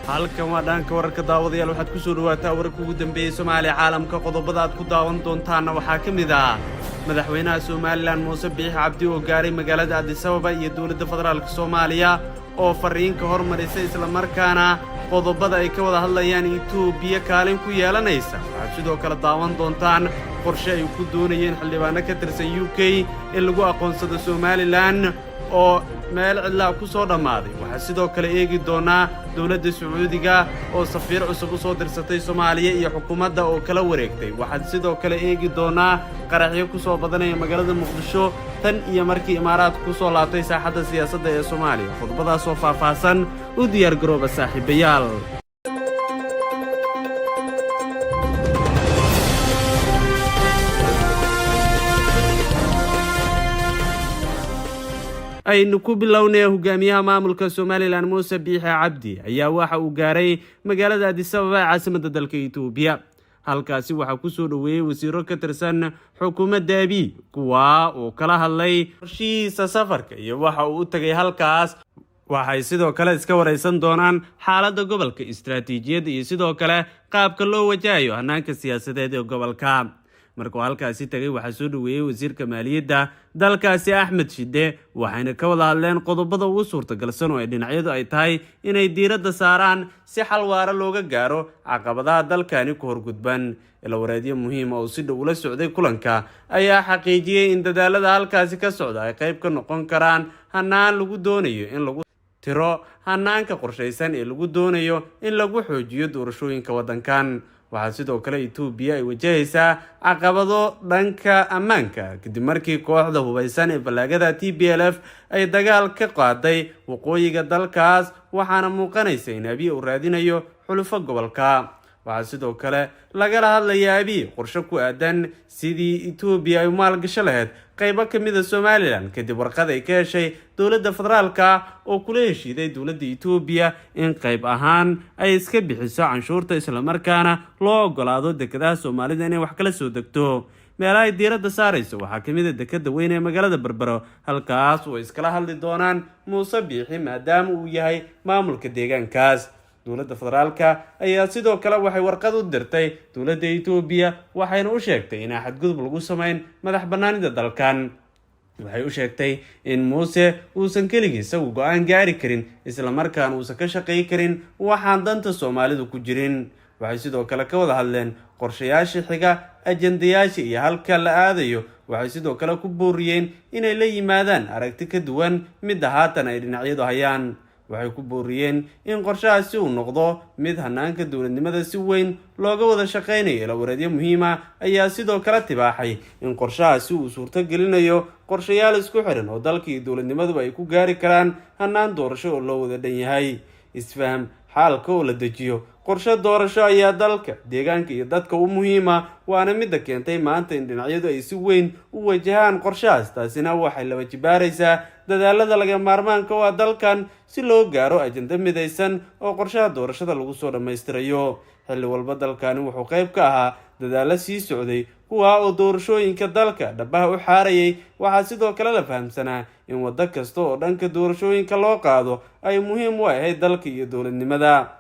Halkan waa Dhanka Wararka. Daawadayaal, waxaad ku soo dhawaataa wararka ugu dambeeyey Soomaaliya, caalamka. Qodobada aad ku daawan doontaanna waxaa ka mid ah madaxweynaha Somaliland Muuse Biixi Cabdi oo gaaray magaalada Addis Ababa iyo dowladda federaalka Soomaaliya oo farriinka hormarisa, islamarkaana qodobada ay ka wada hadlayaan Itoobiya kaalin ku yeelanaysa. Waxaad sidoo kale daawan doontaan qorshe ay ku doonayeen xildhibaano ka tirsan UK in lagu aqoonsado Somaliland oo meel cidlaa ku soo dhammaaday. Waxaa sidoo kale eegi doonnaa dowladda Sacuudiga oo safiir cusub u soo dirsatay Soomaaliya iyo xukuumadda oo kala wareegtay. Waxaad sidoo kale eegi doonnaa qaraxyo ku soo badanaya magaalada Muqdisho tan iyo markii Imaaraadku ku soo laabtay saaxadda siyaasadda ee Soomaaliya. Khudbadaasoo faahfaahsan u diyaargarooba, saaxiibayaal. Aynu ku bilownay, hogaamiyaha maamulka Somaliland Muuse Biixi Cabdi ayaa waxa uu gaaray magaalada Addis Ababa ee caasimadda dalka Itoobiya. Halkaasi waxaa ku soo dhoweeyey wasiiro ka tirsan xukuumadda Abiy, kuwaa uu kala hadlay qorshihiisa safarka iyo waxa uu u tegay halkaas. Waxay sidoo kale iska wareysan doonaan xaaladda gobolka, istaraatiijiyadda iyo sidoo kale qaabka loo wajahayo hanaanka siyaasadeed ee gobolka. Markuu halkaasi tegay, waxaa soo dhoweeyey wasiirka maaliyadda dalkaasi Axmed Shide, waxayna ka wada hadleen qodobada ugu suurtagalsan oo ay dhinacyadu ay tahay inay diiradda saaraan si xal waara looga gaaro caqabadaha dalkani ku horgudban. Ilawareedyo muhiima oo si dhow ula socday kulanka ayaa xaqiijiyey in dadaalada halkaasi ka socda ay qayb ka noqon karaan hanaan lagu doonayo in lagu tiro hanaanka qorshaysan ee lagu doonayo in lagu xoojiyo doorashooyinka waddankan. Waxaa sidoo kale Itoobiya ay wajahaysaa caqabado dhanka ammaanka kadib markii kooxda hubaysan ee fallaagada TPLF ay dagaal ka qaaday waqooyiga dalkaas, waxaana muuqanaysa in Abiy uu raadinayo xulufo gobolka. Waxaa sidoo kale lagala hadlaya Abiy qorshe ku aadan sidii Itoobiya ay maalgasho lahayd qaybo ka mid ah Somaliland, kadib warqad ay ka heshay dowladda federaalka oo kula heshiiday dowladda Itoobiya in qayb ahaan ay iska bixiso canshuurta, islamarkaana loo ogolaado dekedaha Soomaalida inay wax kala soo degto. Meelaha ay diiradda saarayso waxaa kamid ah dekeda weyn ee magaalada Berbero, halkaas oo iskala hadli doonaan Muuse Biixi maadaama uu yahay maamulka deegaankaas. Dowladda federaalka ayaa sidoo kale waxay warqad u dirtay dowladda Itoobiya, waxayna u sheegtay inaan xadgudub lagu samayn madax bannaanida dalkan. Waxay u sheegtay in Muuse uusan keligii isagu go-aan gaari karin, islamarkaana uusan ka shaqay karin waxaan danta Soomaalidu ku jirin. Waxay sidoo kale ka wada hadleen qorshayaasha xiga, ajendayaasha iyo halka la aadayo. Waxay sidoo kale ku booriyeen inay la yimaadaan aragti ka duwan midda haatan ay dhinacyadu hayaan. Waxay ku booriyeen in qorshahaasi uu noqdo mid hanaanka dowladnimada si weyn looga wada shaqaynayo. Ilawareedyo muhiima ayaa sidoo kale tibaaxay in qorshahaasi uu suurto gelinayo qorshayaal isku xiran oo dalka iyo dowladnimaduba ay ku gaari karaan hanaan doorasho oo loo wada dhan yahay. Isfaham, xaalka oo la dejiyo, qorshe doorasho ayaa dalka, deegaanka iyo dadka u muhiima, waana midda keentay maanta in dhinacyadu ay si weyn u wajahaan qorshahaas. Taasina waxay laba jibaaraysaa dadaalada laga maarmaanka u ah dalkan si loo gaaro ajando midaysan oo qorshaha doorashada lagu soo dhammaystirayo. Xilli walba dalkani wuxuu qayb ka ahaa dadaalo sii socday, kuwaa oo doorashooyinka dalka dhabaha u xaarayay. Waxaa sidoo kale la fahamsanaa in waddo kasta oo dhanka doorashooyinka loo qaado ay muhiim u ahayd dalka iyo dowladnimada.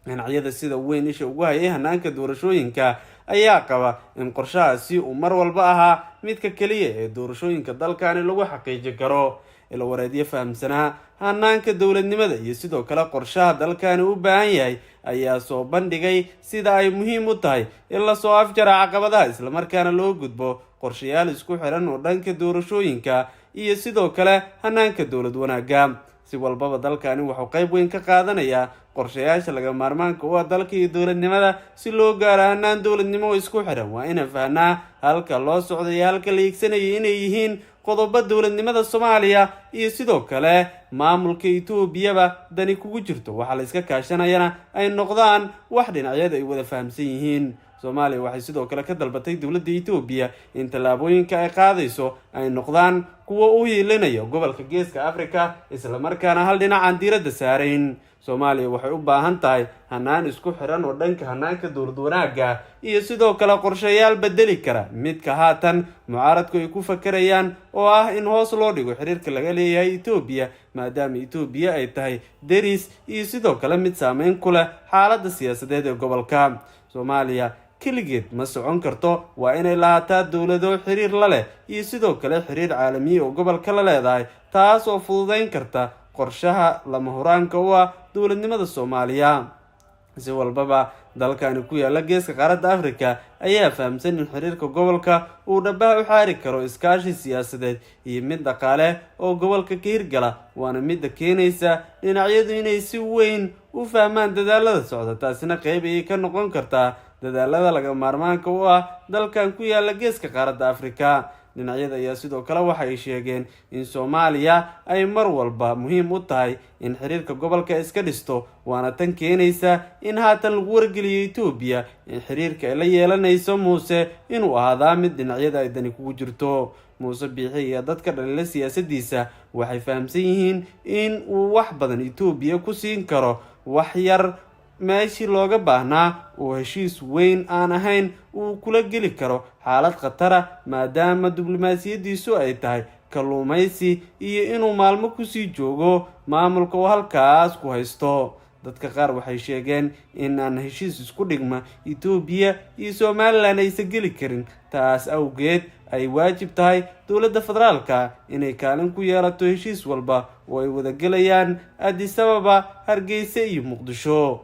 Dhinacyada sida weyn isha ugu hayay hanaanka doorashooyinka ayaa qaba in qorshahaasi uu mar walba ahaa midka keliya ee doorashooyinka dalkani lagu xaqiiji karo. Ilawareedyo fahamsanaa hanaanka dowladnimada iyo sidoo kale qorshaha dalkani u baahan yahay ayaa soo bandhigay sida ay muhiim u tahay in lasoo afjara caqabadaha, islamarkaana loo gudbo qorshayaal isku xiran oo dhanka doorashooyinka iyo sidoo kale hanaanka dowlad wanaagga. Si walbaba, dalkani wuxuu qayb weyn ka qaadanayaa qorshayaasha laga maarmaanka u ah dalka iyo dowladnimada si loo gaaro hanaan dowladnimo oo isku xiran. Waa inaan fahnaa halka loo socday iyo halka la hiigsanayay inay yihiin qodobo dowladnimada Soomaaliya iyo sidoo kale maamulka Itoobiyaba dani kugu jirto, waxaa la iska kaashanayana ay noqdaan wax dhinacyada ay wada fahamsan yihiin. Soomaaliya waxay sidoo kale ka dalbatay dowladda Etoobiya in tallaabooyinka ay qaadayso ay noqdaan kuwo u hiilinaya gobolka Geeska Afrika, islamarkaana hal dhinac aan diiradda saarayn. Soomaaliya waxay u baahan tahay hanaan isku xiran oo dhanka hanaanka dowlad wanaagga iyo sidoo kale qorshayaal bedeli kara midka haatan mucaaradku ay ku fakarayaan, oo ah in hoos loo dhigo xiriirka laga leeyahay Etoobiya, maadaama Etoobiya ay tahay deris iyo sidoo kale mid saameyn ku leh xaaladda siyaasadeed ee gobolka. Soomaaliya keligeed ma socon karto, waa inay lahaataa dowlado xiriir la leh iyo sidoo kale xiriir caalamiya oo gobolka la leedahay, taas oo fududeyn karta qorshaha lama huraanka u ah dowladnimada Soomaaliya. Si walbaba, dalkani ku yaala geeska qaaradda Afrika ayaa fahamsan in xiriirka gobolka uu dhabaha u xaari karo iskaashi siyaasadeed iyo mid dhaqaale oo gobolka ka hirgala, waana midda keenaysa dhinacyadu inay si weyn u fahmaan dadaalada socda. Taasina qeyb ayay ka noqon kartaa dadaalada laga maarmaanka u ah dalkan ku yaala geeska qaaradda Afrika. Dhinacyada ayaa sidoo kale waxay sheegeen in Soomaaliya ay mar walba muhiim u tahay in xiriirka gobolka iska dhisto, waana tan keenaysa in haatan lagu wargeliyo Etoobiya in xiriirka ay la yeelanayso Muuse inuu ahaadaa mid dhinacyada ay dani kugu jirto. Muuse Biixi iyo dadka dhaliila siyaasadiisa waxay fahamsan yihiin in uu wax badan Etoobiya ku siin karo wax yar meeshii looga baahnaa oo heshiis weyn aan ahayn uu kula geli karo xaalad khatara, maadaama diblomaasiyaddiisu ay tahay kalluumaysi iyo inuu maalmo kusii joogo maamulka uu halkaas ku haysto. Dadka qaar waxay sheegeen in aan heshiis isku dhigma Etoobiya iyo Somalilan aysan geli karin, taas awgeed ay waajib tahay dowladda federaalka inay kaalin ku yeelato heshiis walba oo ay wada gelayaan Addis Ababa, Hargeysa iyo Muqdisho.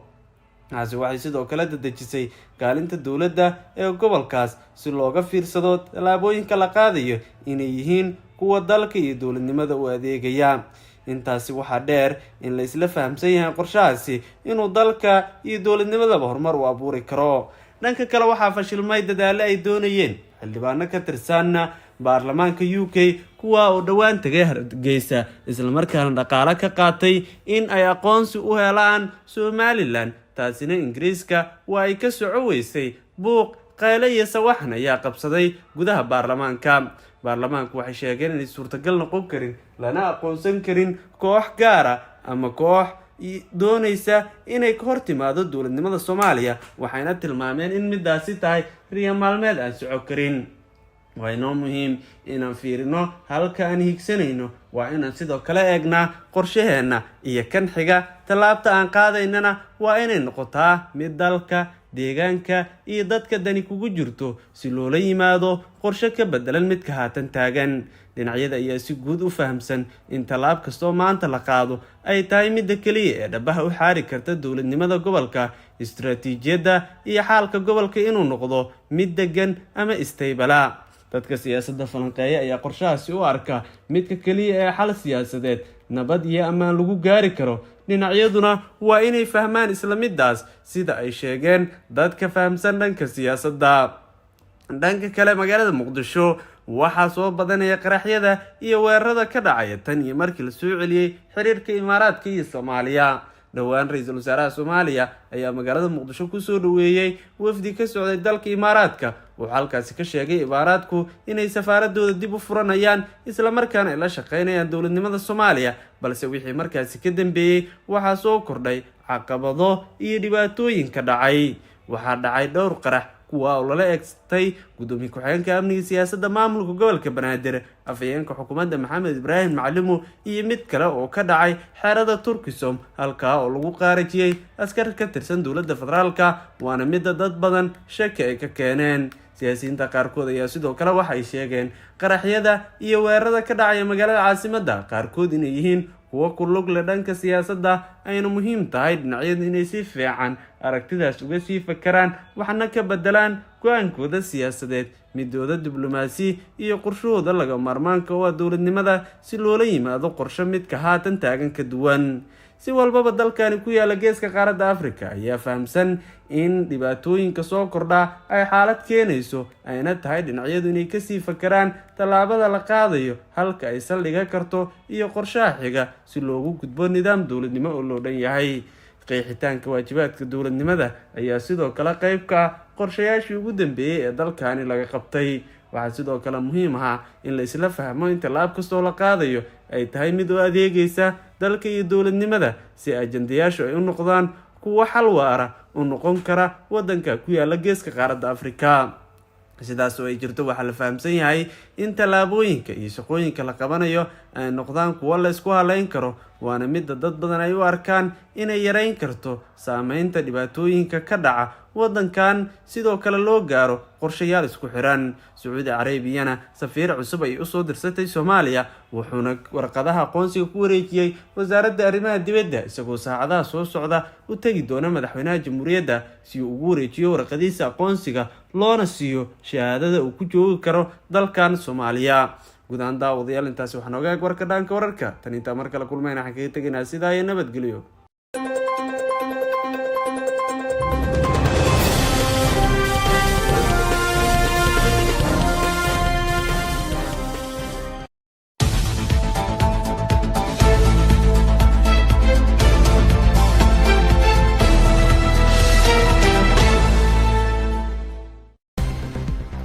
Taasi waxay sidoo kale dadejisay kaalinta dowladda ee gobolkaas, si looga fiirsado tallaabooyinka la qaadayo inay yihiin kuwa dalka iyo dowladnimada u adeegaya. Intaasi waxaa dheer in la isla fahamsan yahay qorshahaasi inuu dalka iyo dowladnimadaba horumar u abuuri karo. Dhanka kale, waxaa fashilmay dadaalo ay doonayeen xildhibaano ka tirsan baarlamaanka UK, kuwa oo dhowaan tagay Hargeysa islamarkaana dhaqaale ka qaatay in ay aqoonsi u helaan Somalilan. Taasina Ingiriiska waa ay ka soco weysay. Buuq, qayle iyo sawaxan ayaa qabsaday gudaha baarlamaanka. Baarlamaanku waxay sheegeen inay suurtagal noqon karin lana aqoonsan karin koox gaara ama koox doonaysa inay ka hor timaado dowladnimada Soomaaliya, waxayna tilmaameen in midaasi tahay riya maalmeed aan soco karin. Waa inoo muhiim inaan fiirino halka aan higsanayno, waa inaan sidoo kale eegnaa qorshaheenna iyo kan xiga. Tallaabta aan qaadaynana waa inay noqotaa mid dalka, deegaanka iyo dadka dani kugu jirto, si loola yimaado qorshe ka bedelan midka haatan taagan. Dhinacyada ayaa si guud u fahamsan in tallaab kastoo maanta la qaado ay tahay midda keliya ee dhabaha u xaari karta dowladnimada gobolka, istaraatiijiyadda iyo xaalka gobolka inuu noqdo mid degan ama stable. Dadka siyaasadda falanqeeya ayaa qorshahaasi u arka midka keliya ee xal siyaasadeed, nabad iyo ammaan lagu gaari karo. Dhinacyaduna waa inay fahmaan isla middaas, sida ay sheegeen dadka fahamsan dhanka siyaasadda. Dhanka kale, magaalada Muqdisho waxaa soo badanaya qaraxyada iyo weerarada ka dhacaya tan iyo markii la soo celiyey xiriirka Imaaraadka iyo Soomaaliya. Dhowaan ra-iisul wasaaraha Soomaaliya ayaa magaalada Muqdisho kusoo dhaweeyey wafdi ka socday dalka Imaaraadka. Wuxuu halkaasi ka sheegay Imaaraadku inay safaaradooda dib u furanayaan, islamarkaana ay la shaqeynayaan dowladnimada Soomaaliya. Balse wixii markaasi ka dambeeyey waxaa soo kordhay caqabado iyo dhibaatooyin ka dhacay. Waxaa dhacay dhowr qarax, kuwa oo lala eegtay gudoomiye ku-xigeenka amniga siyaasadda maamulka gobolka Banaadir, afhayeenka xukuumadda Maxamed Ibraahim Macalimo, iyo mid kale oo ka dhacay xeerada Turkisom, halkaa oo lagu qaarajiyey askar ka tirsan dowladda federaalka, waana midda dad badan shaki ay ka keeneen. Siyaasiyiinta qaarkood ayaa sidoo kale waxay sheegeen qaraxyada iyo weerarada ka dhacaya magaalada caasimadda qaarkood inay yihiin kuwo ku lug leh dhanka siyaasadda, ayna muhiim tahay dhinacyadu inay si fiican aragtidaas uga sii fakaraan, waxna ka bedelaan go-aankooda siyaasadeed, midooda diblomaasi iyo qorshahooda laga maarmaanka oo ah dowladnimada, si loola yimaado qorsho midka haatan taagan ka duwan. Si walbaba, dalkani ku yaala geeska qaaradda Africa ayaa fahamsan in dhibaatooyinka soo kordha ay xaalad keenayso, ayna tahay dhinacyadu inay kasii fakaraan tallaabada la qaadayo, halka ay saldhiga karto iyo qorshaha xiga, si loogu gudbo nidaam dowladnimo oo loo dhan yahay. Qeexitaanka waajibaadka dowladnimada ayaa sidoo kale qeyb ka ah. Qorshayaashii ugu dambeeyey ee dalkani laga qabtay waxaa sidoo kale muhiim ahaa in la isla fahmo in tallaab kastoo la qaadayo ay tahay mid u adeegaysa dalka iyo dowladnimada, si ajandayaashu ay u noqdaan kuwo xal waara u noqon kara waddanka ku yaala geeska qaaradda Afrika. Sidaas oo ay jirto, waxaa la fahamsan yahay in tallaabooyinka iyo shaqooyinka la qabanayo ay noqdaan kuwo la isku haleyn karo, waana midda dad badan ay u arkaan inay yareyn karto saameynta dhibaatooyinka ka dhaca waddankan, sidoo kale loo gaaro qorshayaal isku xiran. Sacuudi Carabiyana safiir cusub ay usoo dirsatay Soomaaliya, wuxuuna warqadaha aqoonsiga ku wareejiyey Wasaaradda Arrimaha Dibadda, isagoo saacadaha soo socda u tegi doona madaxweynaha jamhuuriyadda si uu ugu wareejiyo warqadiisa aqoonsiga, loona siiyo shahaadada uu ku joogi karo dalkan Soomaaliya. Guud ahaan, daawadayaal, intaasi waxaa nooga eeg warka dhaanka wararka. Tan intaa mar kale kulmayna, waxaan kaga tegaynaa sidaa iyo nabadgelyo.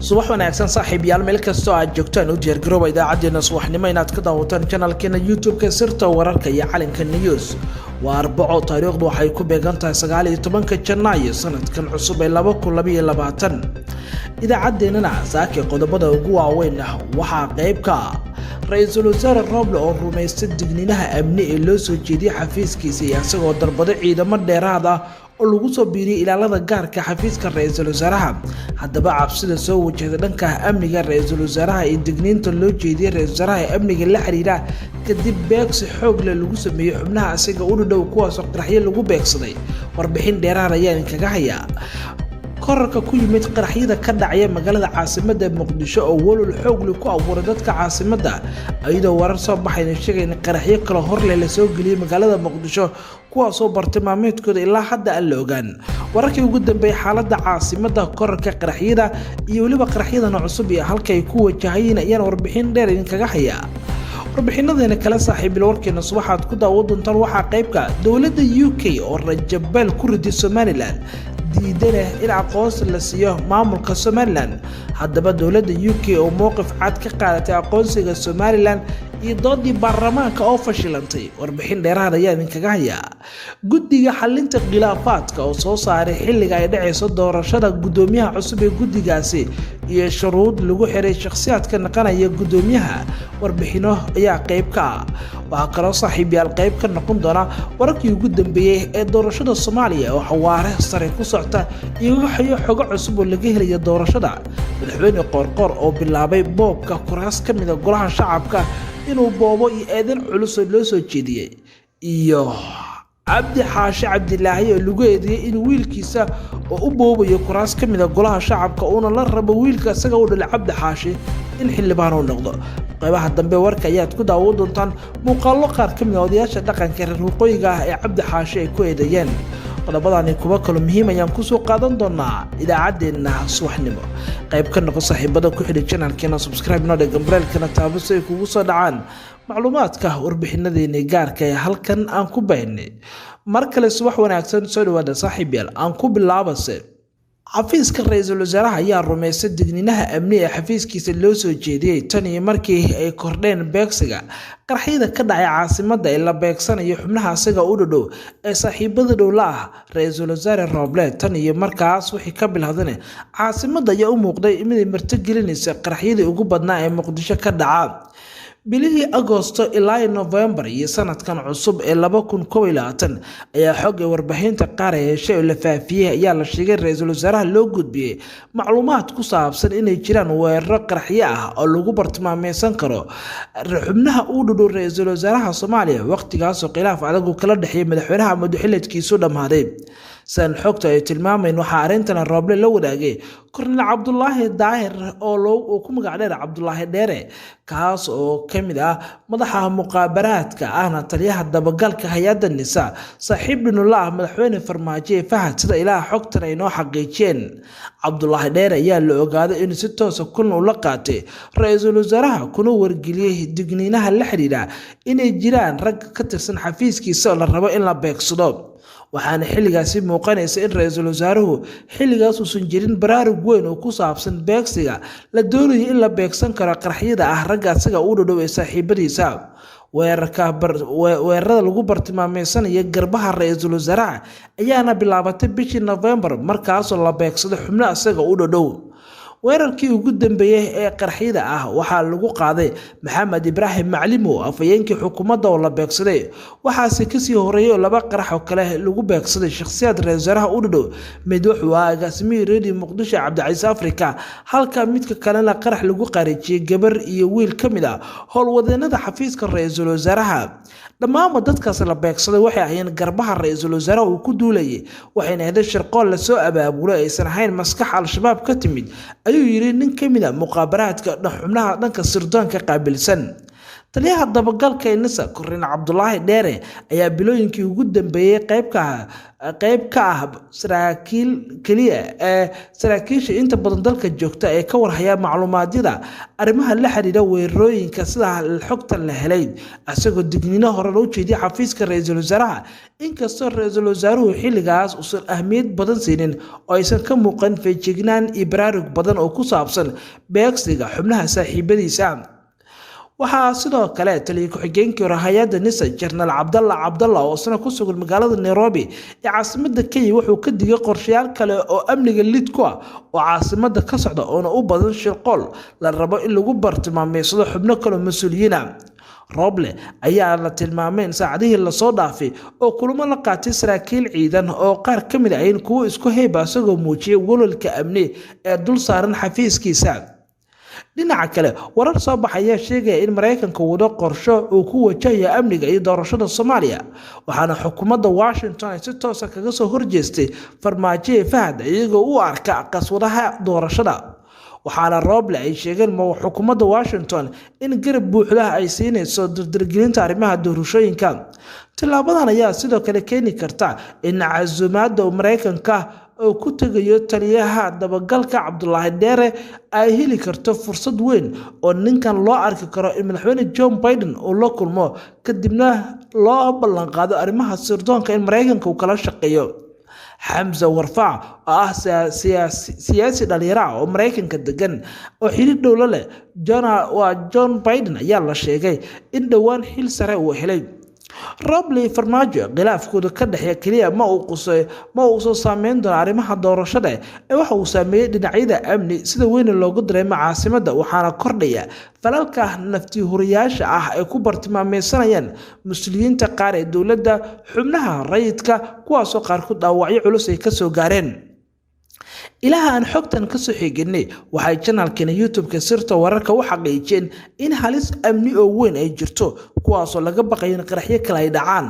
Subax wanaagsan, saaxiibayaal, meel kastoo aad joogtaan, u diyaargarooba idaacaddeenna subaxnimo inaad ka daawataan janalkeena YouTube-ka Sirta Wararka iyo Calanka News. Waa Arbaco, taariikhdu waxay ku beegan tahay 19-ka Janaayo sanadkan cusub ee 2022. Idaacaddeenana saaki qodobada ugu waaweyn ah waxaa qayb ka ah Ra-iisul Wasaare Roble oo rumaystay digniinaha amni ee loo soo jeediyey xafiiskiisa iyo isagoo dalbaday ciidamo dheeraad ah oo lagu soo biiriyay ilaalada gaarka xafiiska ra-iisul wasaaraha. Haddaba, cabsida soo wajahda dhanka amniga ra-iisul wasaaraha iyo digniinta loo jeediyey ra-isul wasaaraha ee amniga la xiriira, kadib beegsi xoog leh lagu sameeyey xubnaha asiga u dhadhow, kuwaasoo qaraxyo lagu beegsaday, warbixin dheeraad ayaan kaga hayaa. Korarka ku yimid qaraxyada ka dhacaya magaalada caasimadda Muqdisho oo walwal xoogle ku abuuray dadka caasimadda, iyadoo warar soo baxayna sheegay in qaraxyo kale horleh lasoo geliyey magaalada Muqdisho, kuwaasoo bartilmaameedkooda ilaa hadda aan la ogaan. Wararkii ugu dambeeyey xaaladda caasimadda, korarka qaraxyada iyo weliba qaraxyadana cusub iyo halka ay ku wajahayeen ayaan warbixin dheer idinkaga hayaa. Warbixinadeena kale, saaxiibil, warkeena subaxaad ku daawo doontaan waxaa qaybka dowladda UK oo rajabeel ku riday Somalilan, diidana in aqoonsi la siiyo maamulka Somalilan. Haddaba, dowladda UK oo mowqif cad ka qaadatay aqoonsiga Somalilan iyo doodii baarlamaanka oo fashilantay, warbixin dheeraad ayaa idinkaga hayaa. Guddiga xalinta khilaafaadka oo soo saaray xilliga ay dhacayso doorashada guddoomiyaha cusub ee guddigaasi iyo shuruud lagu xiray shakhsiyaadka naqanaya guddoomiyaha, warbixino ayaa qayb ka ah. Waxaa kaloo, saaxiibyaal, qayb ka noqon doona wararkii ugu dambeeyey ee doorashada Soomaaliya oo xawaare sare ku socta iyo xogo cusub oo laga helaya doorashada. Madaxweyne Qoorqoor oo bilaabay boobka kuraas ka mida golaha shacabka inuu boobo iyo eedan culus oo loo soo jeediyey, iyo Cabdi Xaashi Cabdilaahi oo lagu eedeeyey in wiilkiisa oo u boobayo kuraas ka mida golaha shacabka, uuna la rabo wiilka isaga u dhalay Cabdi Xaashi in xildhibaan uu noqdo. Qaybaha dambe warka ayaad ku daawo doontaan muuqaallo qaar ka mid a odayaasha dhaqanka reer waqooyiga ah ee Cabdi Xaashi ay ku eedeeyeen. Qodobadani kuwa kaloo muhiim ayaan kusoo qaadan doonaa idaacaddeenna subaxnimo. Qayb ka noqo saaxiibada ku xidhi janalkeena, subscribe noo dheh, gambareelkana taabo si ay kugu soo dhacaan macluumaadka warbixinadeeni gaarka ee halkan aan ku baynay. Mar kale subax wanaagsan, soo dhawaada saaxiib yaal. Aan ku bilaabase, xafiiska ra-iisul wasaaraha ayaa rumaystay digniinaha amni ee xafiiskiisa loo soo jeediyey tan iyo markii ay kordheen beegsiga qaraxyada ka dhacay caasimadda ee la beegsanayo xubnaha isaga u dhadhow ee saaxiibada dhow la ah Ra-iisul Wasaare Rooble. Tan iyo markaas wixii ka bilowdane, caasimadda ayaa u muuqday miday martigelinaysa qaraxyadii ugu badnaa ee Muqdisho ka dhaca bilihii Agoosto ilaa Novembar iyo sanadkan cusub ee 2021 ayaa xog ay warbaahinta qaar ay heshay oo la faafiyey ayaa la sheegay ra-iisul wasaaraha loo gudbiyey macluumaad ku saabsan inay jiraan weeraro qaraxyo ah oo lagu bartilmaameysan karo xubnaha uu dhudhow ra-iisul wasaaraha Soomaaliya, waqtigaasoo khilaaf adag uu kala dhexeeyay madaxweynaha muddo xileedkiisu dhammaaday. Sidan xogta ay tilmaamayn, waxaa arrintan Rooble la wadaagay Kornel Cabdulaahi Daahir oo ku magac dheer Cabdulaahi Dheere, kaas oo ka mid ah madaxa muqaabaraadka ahna taliyaha dabagalka hay-adda NISA, saaxiib dhinula ah madaxweyne Farmaajo ee Fahad. Sida ilaha xogtan ay noo xaqiijiyeen, Cabdulaahi Dheere ayaa la ogaaday inuu si toosa kulan ula qaatay ra-iisul wasaaraha, kuna wargeliyey digniinaha la xiriira inay jiraan rag ka tirsan xafiiskiisa oo la rabo in la beegsado. Waxaana xilligaasi muuqanaysa in ra-iisul wasaaruhu xilligaas uusan jirin baraarug weyn oo ku saabsan beegsiga la doonayo in la beegsan karo qaraxyada ah ragga asaga u dhodhow ee saaxiibadiisa. Weerarada lagu bartilmaameysanayo garbaha ra-iisul wasaaraha ayaana bilaabatay bishii Nofembar, markaasoo la beegsaday xubno asaga u dhodhow. Weerarkii ugu dambeeyay ee qaraxyada ah waxaa lagu qaaday Maxamed Ibraahim Maclimo, afhayeenkii xukuumadda oo la beegsaday. Waxaase kasii horeeyay oo laba qarax oo kale lagu beegsaday shakhsiyaad ra-iisul wasaaraha u dhodhow. Mid wuxuu ahaa agaasimihii Radio Muqdisho Cabdicasiis Afrika, halka midka kalena qarax lagu qarijiyey gabar iyo wiil ka mid ah howlwadeenada xafiiska ra-iisul wasaaraha. Dhammaanba dadkaas la beegsaday waxay ahaayeen garbaha ra-iisul wasaaraha uu ku duulayay, waxayna ahayd shirqool lasoo abaabulay aysan ahayn maskax Al-Shabaab ka timid, ayuu yiri nin ka mid ah muqaabaraadka xubnaha dhanka sirdoonka qaabilsan. Taliyaha dabagalka ee NISA Korreyn Cabdulaahi Dheere ayaa bilooyinkii ugu dambeeyay qayb ka ah saraakiil keliya ee saraakiisha inta badan dalka joogta ee ka warhaya macluumaadyada arrimaha la xiriira weerarooyinka sida xogta la helay, isagoo digniino hore loo jeediyay xafiiska ra-iisul wasaaraha. Inkastoo ra-iisul wasaaruhu xilligaas uusan ahmiyad badan siinin oo aysan ka muuqan feejignaan iyo baraarug badan oo ku saabsan beegsiga xubnaha saaxiibadiisa. Waxaa sidoo kale taliya ku-xigeenkii hore hay-adda NISA Jenaraal Cabdalla Cabdalla oo isna ku sugan magaalada Nairobi ee caasimada Kenya wuxuu ka digay qorshayaal kale oo amniga lid ku ah oo caasimada ka socda, oona u badan shirqool la rabo in lagu bartilmaameysado xubno kaloo mas-uuliyiin ah. Roble ayaa la tilmaamay in saacadihii lasoo dhaafay oo kulamo la qaatay saraakiil ciidan oo qaar ka mid ahayn kuwo isku heyba, isagoo muujiyay walwalka amni ee dul saaran xafiiskiisa. Dhinaca kale, warar soo baxa ayaa sheegaya in Mareykanka wado qorsho uu ku wajahayo amniga iyo doorashada Soomaaliya, waxaana xukuumadda Washington ay si toosa kaga soo horjeestay Farmaajo ee Fahad, iyagoo u arka qaswadaha doorashada. Waxaana Roble ay sheegeen xukuumadda Washington in garab buuxda ay siinayso dardargelinta arrimaha doorashooyinka. Tillaabadan ayaa sidoo kale keeni karta in casuumaadda Mareykanka oo ku tegayo taliyaha dabagalka Cabdulaahi Dheere ay heli karto fursad weyn oo ninkan loo arki karo in madaxweyne John Biden uu la kulmo, kadibna loo ballanqaado arrimaha sirdoonka in Mareykanka uu kala shaqeeyo. Xamse Warfaac oo ah siyaasi dhalinyaro ah oo Mareykanka degan oo xiriir dhow la leh waa John Biden ayaa la sheegay in dhowaan xil sare uu helay. Roble Farmaajo khilaafkooda ka dhexeeya keliya ma uusan saameyn doono arrimaha doorashada ee waxa uu saameeyey dhinacyada amni sida weyn loogu dareemo caasimadda, waxaana kordhaya falalka nafti-huriyaasha ah ay ku bartilmaameysanayaan mas-uuliyiinta qaar ee dowladda, xubnaha rayidka, kuwaasoo qaarkood dhaawacyo culus ay kasoo gaareen. Ilaha aan xogtan kasoo xiginay waxay janalkeena YouTube-ka Sirta Wararka u xaqiijiyeen in halis amni oo weyn ay jirto, kuwaasoo laga baqayo in qaraxyo kale ay dhacaan.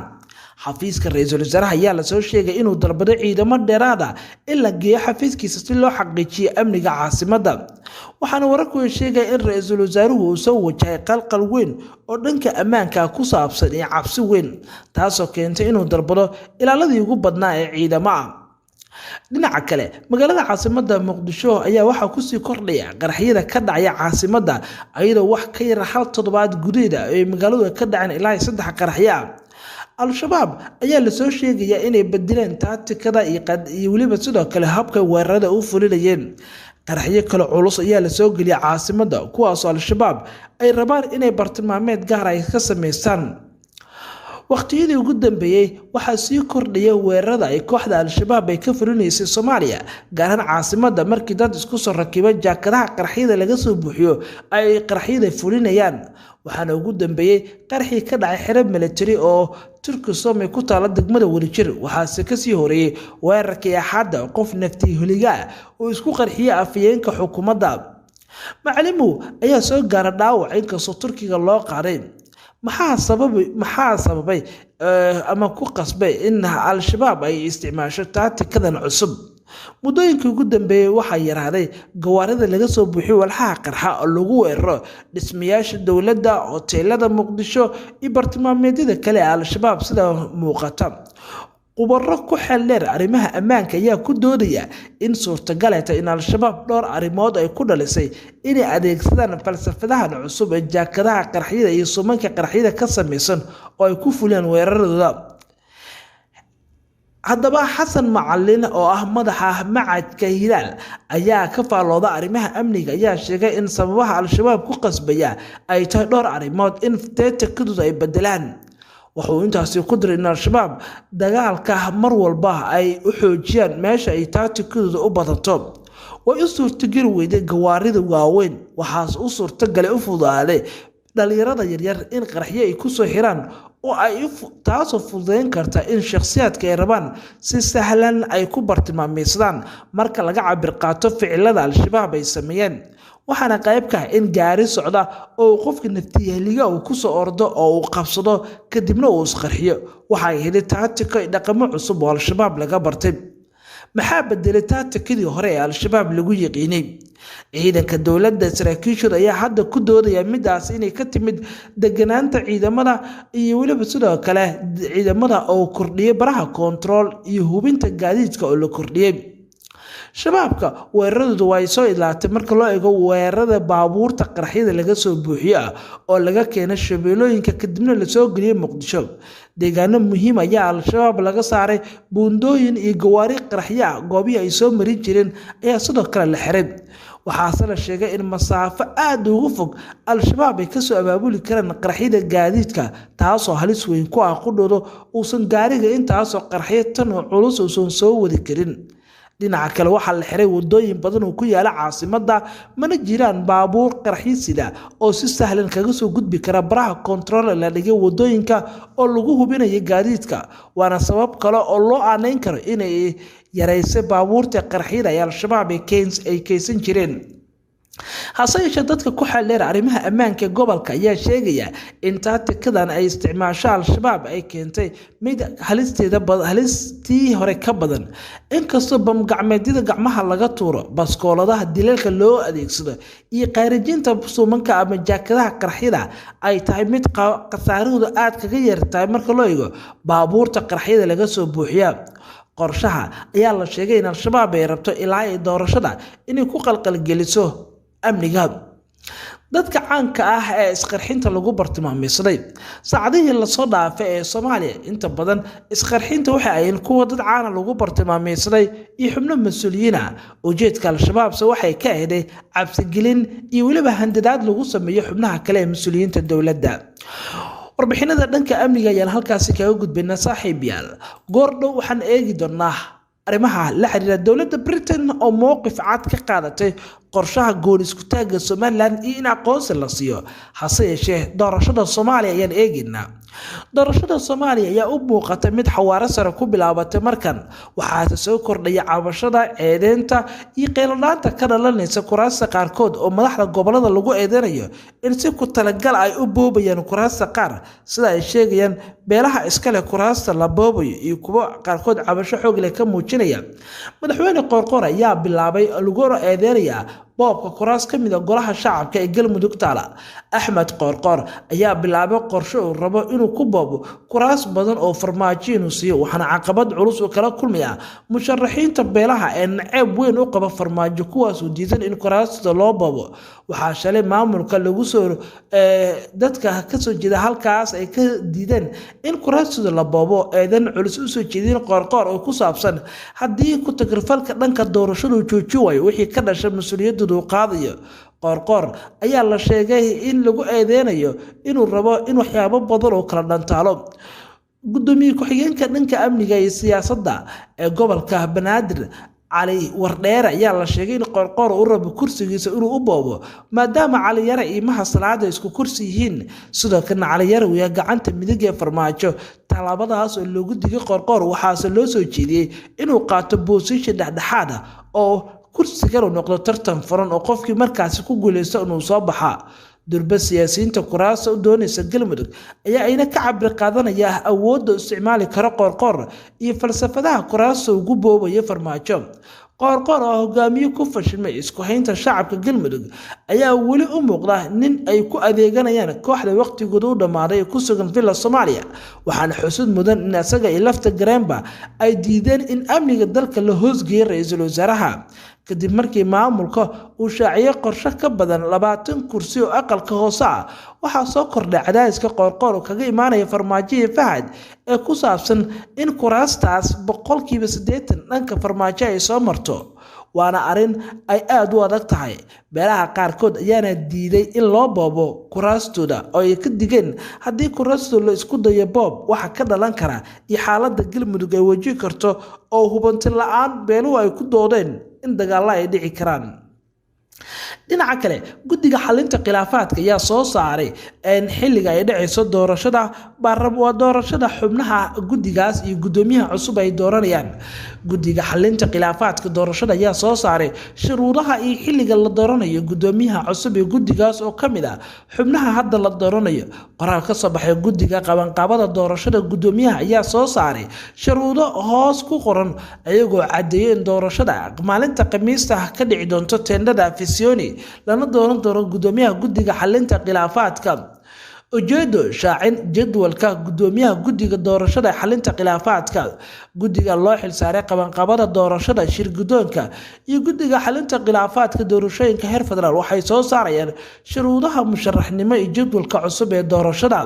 Xafiiska ra-iisul wasaaraha ayaa lasoo sheegay inuu dalbaday ciidamo dheeraad ah in la geeyo xafiiskiisa si loo xaqiijiyo amniga caasimadda, waxaana wararku ay sheegaya in ra-iisul wasaaruhu uu soo wajahay qalqal weyn oo dhanka ammaanka ku saabsan iyo cabsi weyn, taasoo keentay inuu dalbado ilaaladii ugu badnaa ee ciidamo ah. Dhinaca kale, magaalada caasimadda Muqdisho ayaa waxaa kusii kordhaya qaraxyada ka dhacaya caasimadda, iyadoo wax ka yar hal toddobaad gudaheeda ay magaaladu ka dhaceen ilaa 3 qaraxyo ah. Al-Shabaab ayaa lasoo sheegayaa inay bedeleen taatikada iyo weliba sidoo kale habka weerarada u fulinayeen. Qaraxyo kale culus ayaa lasoo geliyay caasimadda, kuwaasoo Al-Shabaab ay rabaan inay bartilmaameed gaar ay ka sameystaan. Waqtiyadii ugu dambeeyey waxaa sii kordhaya weerarada ay kooxda Al-Shabaab ay ka fulinaysay Soomaaliya, gaar ahaan caasimadda, markii dad isku soo rakibay jaakadaha qaraxyada laga soo buuxiyo ay qaraxyada fulinayaan. Waxaana ugu dambeeyey qaraxii ka dhacay xero military oo Turkisom ay ku taala degmada Wadajir. Waxaase kasii horeeyey weerarkii Axadda qof nafti-holiga ah oo isku qarxiyey afhayeenka xukuumadda. Macalimow ayaa soo gaara dhaawac inkastoo Turkiga loo qaaday. Maxaa sababay ama ku qasbay in Al-Shabaab ay isticmaasho taatikadan cusub? Muddooyinkii ugu dambeeyey waxaa yaraaday gawaarida laga soo buuxiyo walxaha qarxa oo lagu weeraro dhismayaasha dowladda, hoteelada Muqdisho iyo bartilmaameedyada kale ee Al-Shabaab sida muuqata. Khubaro ku xeel dheer arrimaha ammaanka ayaa ku doodaya in suurtagal ay tahay in Al-Shabaab dhowr arrimood ay ku dhalisay inay adeegsadaan falsafadahan cusub ee jaakadaha qaraxyada iyo sumanka qaraxyada ka samaysan oo ay ku fuliyaan weeraradooda. Haddaba Xasan Macalin oo ah madaxa macadka Hilaal ayaa ka faallooda arrimaha amniga ayaa sheegay in sababaha Al-Shabaab ku qasbaya ay tahay dhowr arrimood in taatikadooda ay bedelaan. Wuxuu intaasi ku diray in Al-Shabaab dagaalka mar walba ay u xoojiyaan meesha ay taatikadooda u badato. Way u suurtageli weyday gawaarida waaweyn, waxaas u suurtagalay u fududaaday dhalinyarada yaryar in qaraxyo ay kusoo xiraan oo ay taasoo fududeyn karta in shakhsiyaadka ay rabaan si sahlan ay ku bartilmaameydsadaan marka laga cabir qaato ficilada Al-Shabaab ay sameeyeen. Waxaana qayb ka ah in gaari socda oo qofka naftiyahliga uu kusoo ordo oo uu qabsado kadibna uu isqarxiyo. Waxay helay taatiko dhaqamo cusub oo Al-Shabaab laga bartay. Maxaa bedelay taatikadii hore ee Al-Shabaab lagu yiqiinay? Ciidanka dowladda saraakiishooda ayaa hadda ku doodaya midaas inay ka timid deganaanta ciidamada iyo weliba sidoo kale ciidamada oo kordhiyay baraha koontarool iyo hubinta gaadiidka oo la kordhiyay. Shabaabka weeraradoodu way soo idlaatay marka loo eego weerarada baabuurta qaraxyada laga soo buuxiyo ah oo laga keenay shabeellooyinka kadibna lasoo geliyay Muqdisho. Deegaano muhiim ayaa Al-Shabaab laga saaray buundooyin iyo gawaari qaraxyo ah goobihii ay soo marin jireen ayaa sidoo kale la xiray. Waxaase la sheegay in masaafo aad ugu fog Al-Shabaab ay kasoo abaabuli karaan qaraxyada gaadiidka, taasoo halis weyn ku ah qudhooda uusan gaariga intaasoo qaraxyo tan oo culus uusan soo wadi karin. Dhinaca kale waxaa la xiray wadooyin badan oo ku yaala caasimadda, mana jiraan baabuur qaraxyo sida oo si sahlan kaga soo gudbi kara baraha koontarool la dhigay wadooyinka oo lagu hubinayo gaadiidka. Waana sabab kale oo loo aaneyn karo inay yaraysay baabuurta qaraxyada ay Al-Shabaab ay keysan jireen. Hase yeeshee dadka ku xeeldheer arrimaha ammaanka gobolka ayaa sheegaya in taatikadan ay isticmaasho Al-Shabaab ay keentay mid halistii hore ka badan. Inkastoo bamgacmeedyada gacmaha laga tuuro, baskooladaha dilalka loo adeegsado iyo khaarijinta suumanka ama jaakadaha qaraxyada ay tahay mid khasaarahoodu aad kaga yartahay marka loo eego baabuurta qaraxyada laga soo buuxiya. Qorshaha ayaa la sheegay in Al-Shabaab ay rabto ilaa ay doorashada inay ku qalqalgeliso amniga. Dadka caanka ah ee isqarxinta lagu bartilmaameedsaday saacadihii lasoo dhaafay ee Soomaaliya inta badan isqarxinta waxa ay kuwa dad caana lagu bartilmaameedsaday iyo xubno mas-uuliyiin ah. Ujeedka Al-Shabaabse waxay ka ahayd cabsigelin iyo weliba handadaad lagu sameeyo xubnaha kale ee mas-uuliyiinta dowladda. Warbixinada dhanka amniga ayaan halkaasi kaga gudbaynaa saaxiib yaal. Goor dhow waxaan eegi doonaa arrimaha la xiriira dowladda Britain oo mowqif cad ka qaadatay qorshaha goon isku taagga Somaliland iyo in aqoonsi la siiyo. Hase yeeshee doorashada Soomaaliya ayaan eegaynaa. Doorashada Soomaaliya ayaa u muuqata mid xawaare sare ku bilaabatay markan, waxaase soo kordhaya cabashada, eedeynta iyo qeyladaanta ka dhalanaysa kuraasta qaarkood oo madaxda gobolada lagu eedeynayo in si ku talagal ay u boobayaan kuraasta qaar, sida ay sheegayaan beelaha iskale kuraasta la boobayo iyo kuwo qaarkood cabasho xoog leh ka muujinaya. Madaxweyne Qoorqoor ayaa bilaabay laguna eedeynayaa boobka kuraas ka mid ah golaha shacabka ee Galmudug taala. Axmed Qoorqoor ayaa bilaabay qorshe uu rabo inuu ku boobo kuraas badan oo farmaajo inuu siiyo, waxaana caqabad culus uu kala kulmayaa musharaxiinta beelaha ee naceeb weyn u qaba farmaajo, kuwaas oo diidan in kuraasta loo boobo. Waxaa shalay maamulka lagu soo dadka kasoo jeeda halkaas ay ka diideen in kuraastooda la boobo, eedan culus u soo jeedin Qoorqoor oo ku saabsan haddii ku tagrifalka dhanka doorashadu joojin waayo wixii ka dhasha mas-uuliyaddooda uu qaadayo. Qoorqoor ayaa la sheegay in lagu eedeynayo inuu rabo in waxyaabo badan oo kala dhantaalo. Gudoomiye ku-xigeenka dhanka amniga iyo siyaasadda ee gobolka Banaadir Cali Wardheere ayaa la sheegay in Qoorqoor uu rabo kursigiisa inuu u boobo, maadaama Cali Yare iyo Maha Salaada isku kursi yihiin. Sidoo kalena Cali Yare uu yahay gacanta midig ee farmaajo. Tallaabadaas oo loogu digay Qoorqoor, waxaase loo soo jeediyey inuu qaato boosisha dhexdhexaad ah oo kursigan uu noqdo tartan furan oo qofkii markaasi ku guuleysto inuu soo baxaa. Durba siyaasiyiinta kuraasta u doonaysa Galmudug ayaa ayna ka cabir qaadanaya awoodda isticmaali karo Qoorqoor iyo falsafadaha kuraasta ugu boobaya farmaajo. Qoorqoor oo hogaamiye ku fashilmay isku haynta shacabka Galmudug ayaa weli u muuqda nin ay ku adeeganayaan kooxda waqtigooda u dhammaaday ee ku sugan Villa Soomaaliya. Waxaana xusud mudan in asaga iyo lafta gareenba ay diideen in amniga dalka la hoosgeeyay ra-iisul wasaaraha. Kadib markii maamulka uu shaaciyay qorshe ka badan 20 kursi oo aqalka hoose ah, waxaa soo kordhay cadaadiska Qoorqoor oo kaga imaanaya Farmaajo iyo Fahad ee ku saabsan in kuraastaas 80% dhanka Farmaajo ay soo marto. Waana arrin ay aad u adag tahay. Beelaha qaarkood ayaana diiday in loo boobo kuraastooda oo ay ka digeen haddii kuraastooda la isku dayo boob waxa ka dhalan kara iyo xaaladda Galmudug ay wajihi karto oo hubanti la'aan beeluhu ay ku doodeen in dagaalla ay dhici karaan. Dhinaca kale, guddiga xalinta khilaafaadka ayaa soo saaray xilliga ay dhacayso doorashada waa doorashada xubnaha guddigaas iyo guddoomiyaha cusub ay dooranayaan. Guddiga xalinta khilaafaadka doorashada ayaa soo saaray shuruudaha iyo xilliga la dooranayo guddoomiyaha cusub ee guddigaas oo ka mid ah xubnaha hadda la dooranayo. Qoraal ka soo baxay guddiga qabanqaabada doorashada guddoomiyaha ayaa soo saaray shuruudo hoos ku qoran, iyagoo caddeeyay in doorashada maalinta Khamiista ka dhici doonto teendhada Afisioni lana dooran doono guddoomiyaha guddiga xalinta khilaafaadka. Ujeedo shaacin jadwalka guddoomiyaha guddiga doorashada xalinta khilaafaadka. Guddiga loo xilsaaray qabanqaabada doorashada, shir guddoonka iyo guddiga xalinta khilaafaadka doorashooyinka heer federaal waxay soo saarayaan shuruudaha musharaxnimo iyo jadwalka cusub ee doorashada.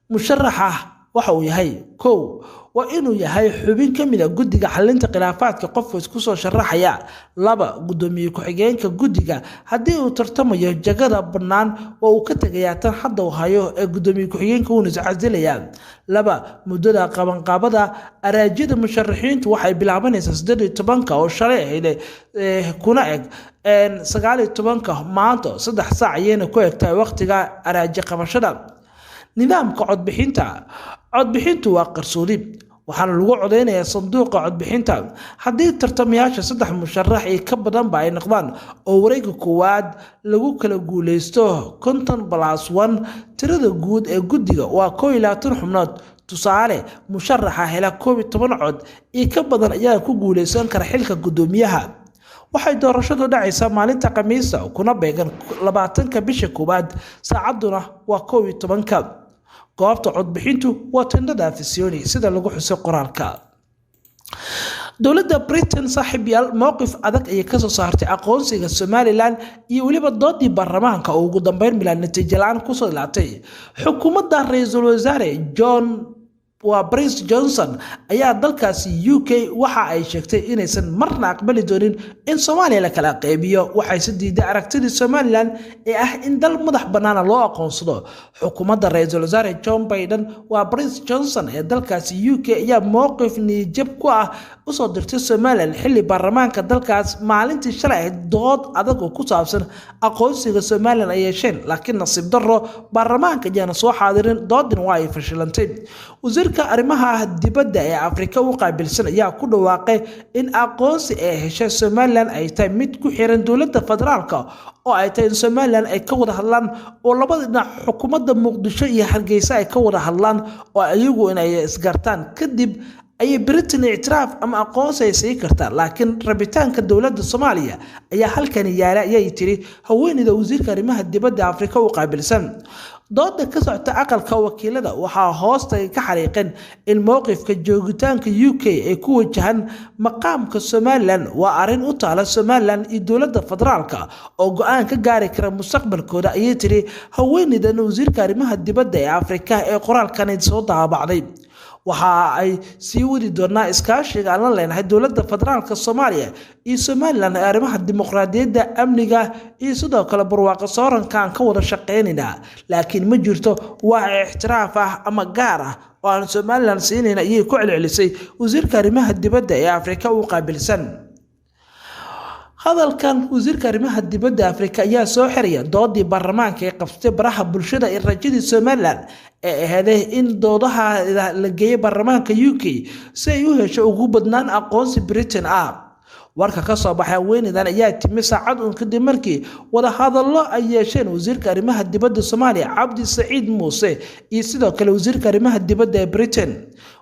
Musharaxa waxa uu yahay: 1, waa inuu yahay xubin ka mid ah guddiga xalinta khilaafaadka qofka isku soo sharaxaya. 2, guddoomiye ku-xigeenka guddiga haddii uu tartamayo jagada bannaan waa uu ka tegayaa tan hadda uu hayo ee guddoomiye ku-xigeenka, wuuna iscasilayaa. 2, muddada qabanqaabada araajyada musharaxiintu waxay bilaabanaysaa 18-ka oo shalay ahayd kuna eg 19-ka maanta, 3 saac ayayna ku egtahay waqtiga araaji qabashada. Nidaamka codbixinta. Codbixintu waa qarsoodi, waxaana lagu codeynayaa sanduuqa codbixinta. Haddii tartamayaasha 3 musharax iyo ka badanba ay noqdaan oo wareegga koowaad lagu kala guuleysto 50+1, tirada guud ee guddiga waa 21 xubnood. Tusaale, musharaxa hela 11 cod iyo ka badan ayaa ku guuleysan kara xilka guddoomiyaha. Waxay doorashadu dhacaysaa maalinta Khamiista kuna beegan 20-ka bisha koowaad, saacadduna waa 11-ka. Goobta codbixintu waa tendhada Afisioni sida lagu xusay qoraalka. Dowladda Britain, saaxiibyaal, mowqif adag ayay kasoo saartay aqoonsiga Somaliland iyo weliba doodii baarlamaanka oo ugu dambeyn milaan natiijo la'aan kusoo ilaatay. Xukuumadda ra-iisul wasaare John waa Boris Johnson ayaa dalkaasi UK waxa ay sheegtay inaysan marna aqbali doonin in Soomaaliya la kala qaybiyo. Waxayse diiday aragtidii Somaliland ee ah in dal madax bannaana loo aqoonsado. Xukuumadda ra-iisul wasaare John Biden waa Boris Johnson ee dalkaasi UK ayaa mowqif niyadjab ku ah usoo dirtay Somaliland xilli baarlamaanka dalkaas maalintii shalay ahayd dood adag oo ku saabsan aqoonsiga Somaliland ay yeesheen, laakiin nasiib darro baarlamaanka ayaana soo xaadirin, doodina waa ay fashilantay. Wasiirka arrimaha dibadda ee Afrika u qaabilsan ayaa ku dhawaaqay in aqoonsi ay heshay Somaliland ay tahay mid ku xiran dowladda federaalka oo ay tahay in Somaliland ay ka wada hadlaan oo labada dhinac xukuumadda Muqdisho iyo Hargeysa ay ka wada hadlaan oo iyagu inay isgartaan kadib ayay Britain ictiraaf ama aqoonsi ay sii kartaa, laakiin rabitaanka dowladda Soomaaliya ayaa halkani yaala, ayay tiri haweeneyda wasiirka arrimaha dibadda Afrika u qaabilsan. Dooda ka socota aqalka wakiilada waxaa hoosta ka xariiqeen in mowqifka joogitaanka UK ay ku wajahan maqaamka Somaliland waa arrin u taala Somaliland iyo dowladda federaalka oo go'aan ka gaari kara mustaqbalkooda, ayay tiri haweeneydan wasiirka arrimaha dibadda ee Afrika ee qoraalkani soo daabacday. Waxa ay sii wadi doonaa iskaashiga aan la leenahay dowladda federaalka Soomaaliya iyo Somaliland ee arrimaha dimuqraadiyadda, amniga iyo sidoo kale barwaaqo sooranka aan ka wada shaqeynaynaa, laakiin ma jirto wax ixtiraaf ah ama gaar ah oo aan Somaliland siinayna, ayay ku celcelisay wasiirka arrimaha dibadda ee Afrika u qaabilsan. Hadalkan wasiirka arrimaha dibadda Afrika ayaa soo xiraya doodii baarlamaanka ee qabsatay baraha bulshada ee rajadii Somaliland ee aheeday in doodaha la geeyay baarlamaanka UK si ay u hesho ugu badnaan aqoonsi Britain ah. Warka ka soo baxay haweeneydan ayaa timi saacad uun kadib markii wadahadallo ay yeesheen wasiirka arrimaha dibadda Soomaaliya Cabdi Saciid Muuse iyo sidoo kale wasiirka arrimaha dibadda ee Britain.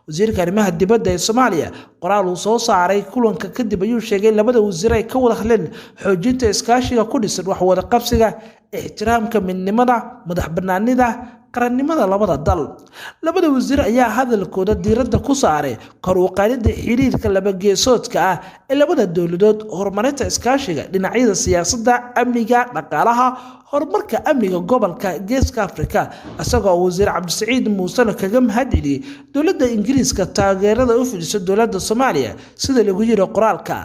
Wasiirka arrimaha dibadda ee Soomaaliya qoraal uu soo saaray kulanka kadib ayuu sheegay labada wasiir ay ka wada hadleen xoojinta iskaashiga ku dhisan wax wada qabsiga, ixtiraamka midnimada, madax bannaanida, qarannimada labada dal. Labada wasiir ayaa hadalkooda diiradda ku saaray kor u qaadida xiriirka labageesoodka ah ee labada dowladood, horumarinta iskaashiga dhinacyada siyaasadda, amniga, dhaqaalaha, horumarka amniga gobolka Geeska Afrika, isagoo wasiir Cabdisaciid Muusena kaga mahad celiyey dowladda Ingiriiska taageerada u fidiso dowladda Soomaaliya, sida lagu yiri qoraalka.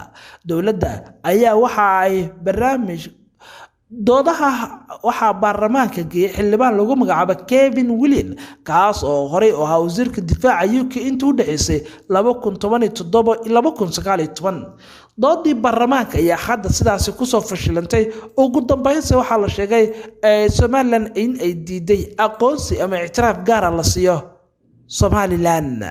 Dowladda ayaa waxa ay barnaamij doodaha waxaa baarlamaanka geeyay xildhibaan lagu magacaabo Kevin William, kaas oo horey u ahaa wasiirka difaaca UK intii u dhexeysay 2017. Doodii baarlamaanka ayaa hadda sidaasi kusoo fashilantay. Ugu dambeynse waxaa la sheegay Somalilan in ay diiday aqoonsi ama ictiraaf gaara la siiyo Somalilan.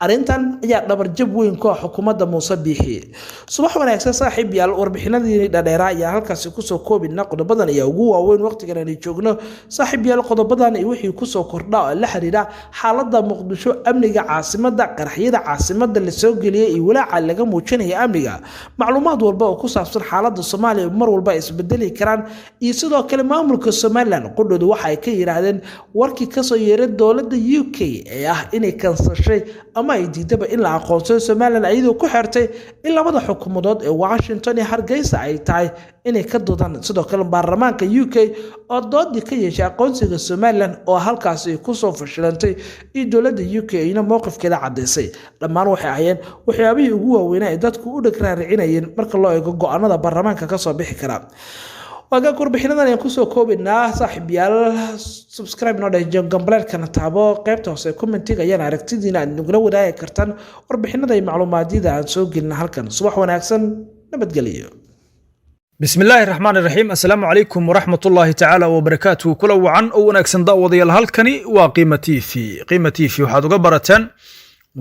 Arrintan ayaa dhabarjab weyn ku ah xukuumadda Muuse Biixi. Subax wanaagsan saaxiib yaal, warbixinadii dhadheeraa ayaa halkaasi kusoo koobina. Qodobadan ayaa ugu waaweyn waqtigan aynu joogno saaxiib yaal. Qodobadan iyo wixii kusoo kordha oo la xiriira xaaladda Muqdisho, amniga caasimadda, qaraxyada caasimadda lasoo geliyey iyo walaaca laga muujinaya amniga, macluumaad walba oo ku saabsan xaaladda Soomaaliya mar walba ay isbedeli karaan, iyo sidoo kale maamulka Somalilan qudhoodu waxa ay ka yiraahdeen warkii kasoo yeeray dowladda UK ee ah inay kansashay ama ay diidaba in la aqoonsado Somalilan, iyadoo ku xirtay in labada xukuumadood ee Washington iyo Hargeysa ay tahay inay ka doodaan. Sidoo kale baarlamaanka UK oo doodii ka yeeshay aqoonsiga Somalilan oo halkaasi kusoo fashilantay iyo dowladda UK iyna mowqifkeeda caddaysay, dhammaan waxay ahayeen waxyaabihii ugu waaweynaa ay dadku u dheg raaricinayeen marka loo eego go-aanada baarlamaanka kasoo bixi kara. Waagaag warbixinadan ayaan kusoo koobaynaa saaxiibyaal. Subscribe noo dheh, gambaleelkana taabo. Qaybta hoose commentiga ayaan aragtidiina aad nagula wadaagi kartaan warbixinada iyo macluumaadyada aan soo gelina halkan. Subax wanaagsan, nabadgelyo. Bismi illaahi raxmaan iraxiim. Assalaamu calaykum waraxmat ullaahi tacaala wabarakaatuhu. Kula wacan oo wanaagsan daawadayaal, halkani waa Qiima TV. Qiima TV waxaad uga barateen